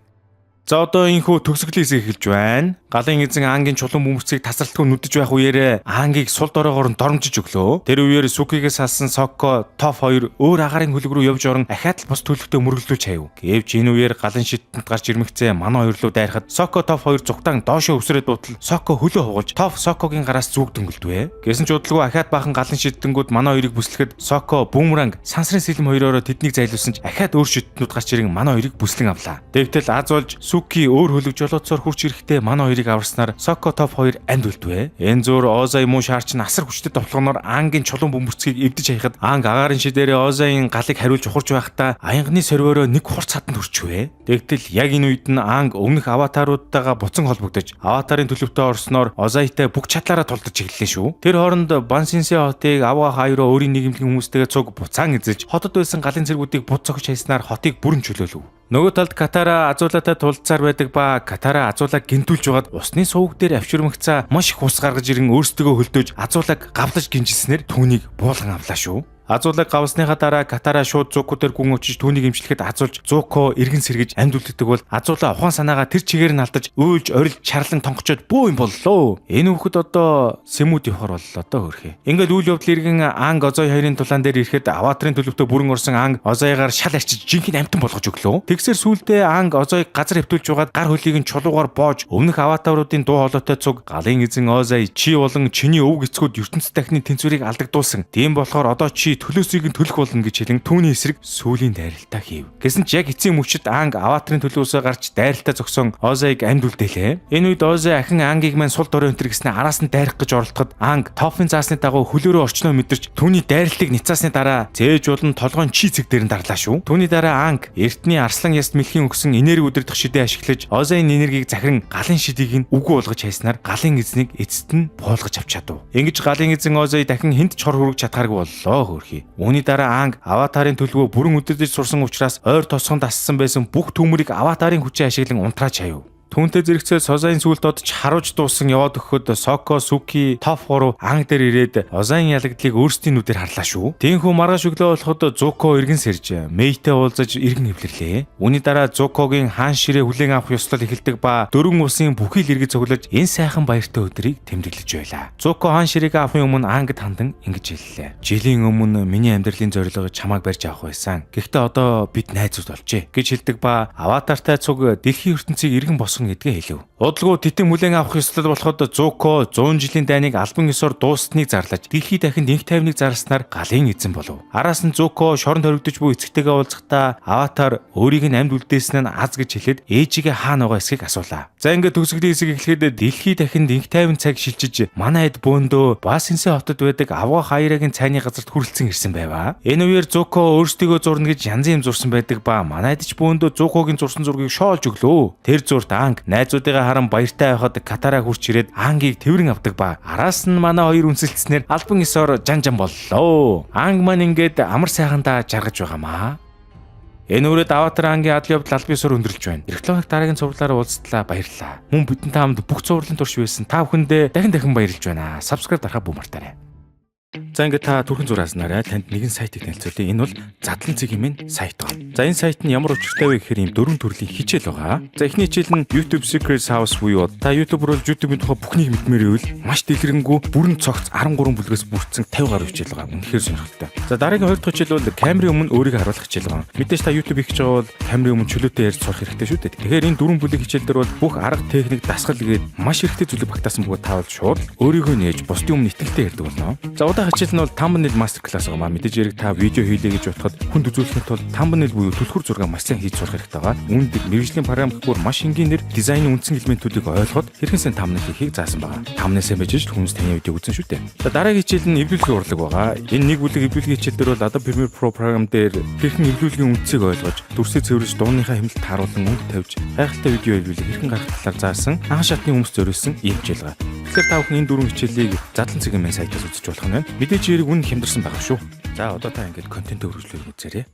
S1: За, одоо энэхүү төгсгөлийн хэсэг эхэлж байна. Галын эзэн Ангийн чулуун бөмбөрцгийг тасралтгүй нүдэж байх үеэрээ Ангийг сул доройгоор нь доромжиж өглөө. Тэр үеэр Сүкигээс салсан Соко, Тоф хоёр өөр агаарын хөлөг рүү явж орон ахиад л бус төлөвтөө мөргөлдүүлж хаяв. Гэвч энэ үеэр галын шидтэнд гарч ирмэгцээ манай хоёр руу дайрахад Соко, Тоф хоёр зугтаан доошоо өвсрээд дуутал Соко хөлөө хугалж, Тоф Сокогийн гараас зүг дөнгөлдвэ. Гэсэн ч удалгүй ахиад баахан галын шидтэнгүүд манай хоёрыг бүслэхэд Соко, Бүүмранг, сансрын сэлэм хоёроороо тэднийг зайлуулсан ч ахиад өөр шидтнүүд гарч ирэн манай хоёрыг бүслэн авлаа. Тэгтэл аз болж Сүки өөр хөлөг жолооцоор хурч ирэхдээ манай хоёрыг аварснаар Соко, Тоф хоёр амьд үлдвэ. Энэ зур Озай муу шаарч нь асар хүчтэй довтлогоноор Ангийн чулуун бөмбөрцгийг эвдэж хаяхад Анг агаарын шидээрээ Озайн галыг хариулж ухарч байхдаа аянганы сорвиороо нэг хурц хаданд хүрчвэ. Тэгтэл яг энэ үед нь Анг өмнөх аватаруудтайгаа буцан холбогдож, аватарын төлөвтөө орсноор Озайтай бүх чадлаараа тулдаж эхэллээ шүү. Тэр хооронд Бансинсе хотыг Авга хоёроо өөрийн нийгэмлэгийн хүмүүстэйгээ цуг буцаан эзэлж, хотод байсан галын цэргүүдийг буд цогч хайснаар хотыг бүрэн чөлөөлөв. Нөгөө талд Катара Азулатай тулцаар байдаг ба Катара Азулаг гинтүүлж байгаад усны сувг дээр авчирмагцаа маш их ус гаргаж ирэн өөрсдөө хөлдөөж Азулаг гавлаж гинжилснээр түүнийг буулган авлаа шүү. Азулаг гавсныхаа дараа Катара шууд Зуко дээр гүн очиж түүнийг эмчлэхэд Азулж Зуко эргэн сэргэж амьд үлддэг бол Азула ухаан санаагаа тэр чигээр нь алдаж, уйлж, орилж, чарлан тонгочоод бөө юм боллоо. Энэ хүүхэд одоо Сэмүүд явахар боллоо доо, хөрхий. Ингээд үйл явдал эргэн Анг Озой хоёрын тулаан дээр ирэхэд аватрын төлөвтөө бүрэн орсон Анг Озойгаар шал арчиж жинхэнэ амьтан болгож өглөө. Тэгсэр сүүлдээ Анг Озойг газар хэвтүүлж байгаад гар хөлийг нь чулуугаар боож, өмнөх аватаруудын дуу хоолойтой цуг "Галын эзэн Озой, чи болон чиний өвөг эцгүүд ертөнц дахны тэнцвэрийг алдагдуулсан. Тийм болохоор одоо чи төлөөсийг нь төлөх болно" гэж хэлэн түүний эсрэг сүүлийн дайралтаа хийв. Гэсэн ч яг эцсийн мөчид Анг аватрын төлөөсөө гарч дайралтаа зогсон Озойг амьд үлдээлээ. Энэ үед Озой ахин Ангийг маань сул дорой өнтер гэснээр араас нь дайрах гэж оролдоход Анг Тофын заасны дагуу хөлөөрөө орчноо мэдэрч, түүний дайралтыг ницаасны дараа зээж болон толгойн чи цэг дээр нь дарлаа шүү. Түүний дараа Анг эртний арслан яст мэлхийн өгсөн энерги удирдах шидээ ашиглаж Озойн энергийг захиран галын шидийг нь үгүй болгож хайснаар галын эзнийг эцэст нь буулгаж авч чадав. Ингэж галын эзэн Озой дахин хүнд ч хор хүргэж чадхааргүй боллоо, хөөрхий. Үүний дараа Анг аватарын төлөвөө бүрэн удирдах сурсан учраас ойр тосгонд ассан байсан бүх төмөрийг аватарын хүчээ ашиглан унтрааж хаяв. Түүнтэй зэрэгцээ Созайн сүлд одож харуулж дууссан яваад өгөхөд Соко, Суки, Тоф гурав Анг дээр ирээд Озайн ялагдлыг өөрсдийн нүдээр харлаа шүү. Тийнхүү маргааш өглөө болоход Зуко эргэн сэрж Мэйтэй уулзаж эргэн эвлэрлээ. Үүний дараа Зукогийн хаан ширээ хүлээн авах ёслол эхэлдэг ба дөрвөн улсын бүхий л иргэд цуглаж энэ сайхан баяртай өдрийг тэмдэглэж байлаа. Зуко хаан ширээг авахын өмнө Ангид хандан ингэж хэллээ. "Жилийн өмнө миний амьдралын зорилго чамайг барьж авах байсан. Гэхдээ одоо бид найзууд болжээ" гэж хэлдэг ба аватартай цуг дэлхийн ертөнцийг эргэн босгоно гэдгээ хэлэв. Удалгүй титэм хүлээн авах ёслол болоход Зуко 100 жилийн дайныг албан ёсоор дууссаныг зарлаж, дэлхий дахинд инх тайвныг зарласнаар галын эзэн болов. Араас нь Зуко шоронд хоригдож буй эцэгтэйгээ уулзахдаа аватар өөрийг нь амьд үлдээсэн нь аз гэж хэлээд ээжигээ хаана байгаа эсхийг асуулаа. За, ингээд төгсгөлийн хэсэг эхлэхэд дэлхий дахинд инх тайван цаг шилжиж, манай эд бөөндөө Басинсэ хотод байдаг Авга Хайрагийн цайны газарт хүрэлцэн ирсэн байваа. Энэ үеэр Зуко өөрсдийгөө зурна гэж янзын юм зурсан байдаг ба манай эд ч бөөндөө Зукогийн зурсан зургийг шоолж өглөө. Тэр зурт Анг найзуудыгаа харан баяртай байхад Катара хурч ирээд Ангийг тэврэн авдаг ба араас нь манай хоёр үнсэлцснээр албан ёсоор жан жан боллоо. Анг маань ингээд амар сайхандаа жаргаж байгаамаа. Энэ үрээд аватар Ангийн адал явдал албан ёсоор өндөрлөж байна. Ирэх 7 хоног дараагийн цувралаараа уулзтлаа, баярлалаа. Мөн бидэнтэй хамт бүх цувралын турш байсан та бүхэндээ дахин дахин баярлж байна. Subscribe дарахаа бүү мартаарай. За, ингээд та түрхэн зурааснараа танд нэгэн сайтыг танилцуулъя. Энэ бол Задлан цэг хэмээн сайт байна. За, энэ сайт нь ямар учиртай вэ гэхээр ийм дөрвөн төрлийн хичээл байгаа. За, эхний хичээл нь YouTube Secrets House буюу та YouTuber бол YouTube-ийн тухай бүхнийг мэдмээр байвал маш дэлгэрэнгүй, бүрэн цогц 13 бүлгээс бүрдсэн 50 гаруй хичээл байгаа. Үнэхээр сонирхолтой. За, дараагийн хоёр дахь хичээл бол камерын өмнө өөрийгөө харуулах хичээл байгаа. Мэдээж та YouTube хийх гэж байгаа бол камерын өмнө чөлөөтэй ярьж сурах хэрэгтэй шүү дээ. Тэгэхээр энэ дөрвөн бүлгийн хичээл дээр бол бүх арга, техник, дасгал гээд маш хэрэгтэй зүйлийг багтаасан бөгөөд та бол шууд өөрийгөө нээж бусдын өмнө итгэлтэй ярьдаг болно. За, удаа хичээл хичээл нь бол thumbnail master class байгаа маа. Мэдээж хэрэг та видео хийлээ гэж бодоход хүнд үзүүлэхийн тулд thumbnail буюу түлхүүр зураг маш сайн хийж сурах хэрэгтэй байгаа. Үүнд мэргэжлийн програм гэхүүр маш энгийнээр дизайны үндсэн элементүүдийг ойлгоход хэрхэн сайн thumbnail хийхийг заасан байгаа. Thumbnail сайн байж хүмүүс таны видеог үзэн шүү дээ. За, дараагийн хичээл нь эвлүүлгийн урлаг байгаа. Энэ нэг бүлэг эвлүүлгийн хичээл дээр бол Adobe Premiere Pro програм дээр хэрхэн эвлүүлгийн үндсийг ойлгож, дүрсийг цэвэрлэж, дууныхаа хэмнэлт тааруулан өнгө тавьж, гайхалтай видео эвлүүлэх хэрхэн гарах талаар заасан, анхан шатны хүмүүс зориулсан ийм хичээл байгаа. Тэгэхээр та бүхэн энэ дөрвөн хичээлийг Задлан цэгийн мэн сайтаас үзэж болох нь байна. Мэдээж хэрэг үнэ хямдарсан байгаа шүү. За, одоо та ингээд контентээ үргэлжлүүлэх үзээрэй.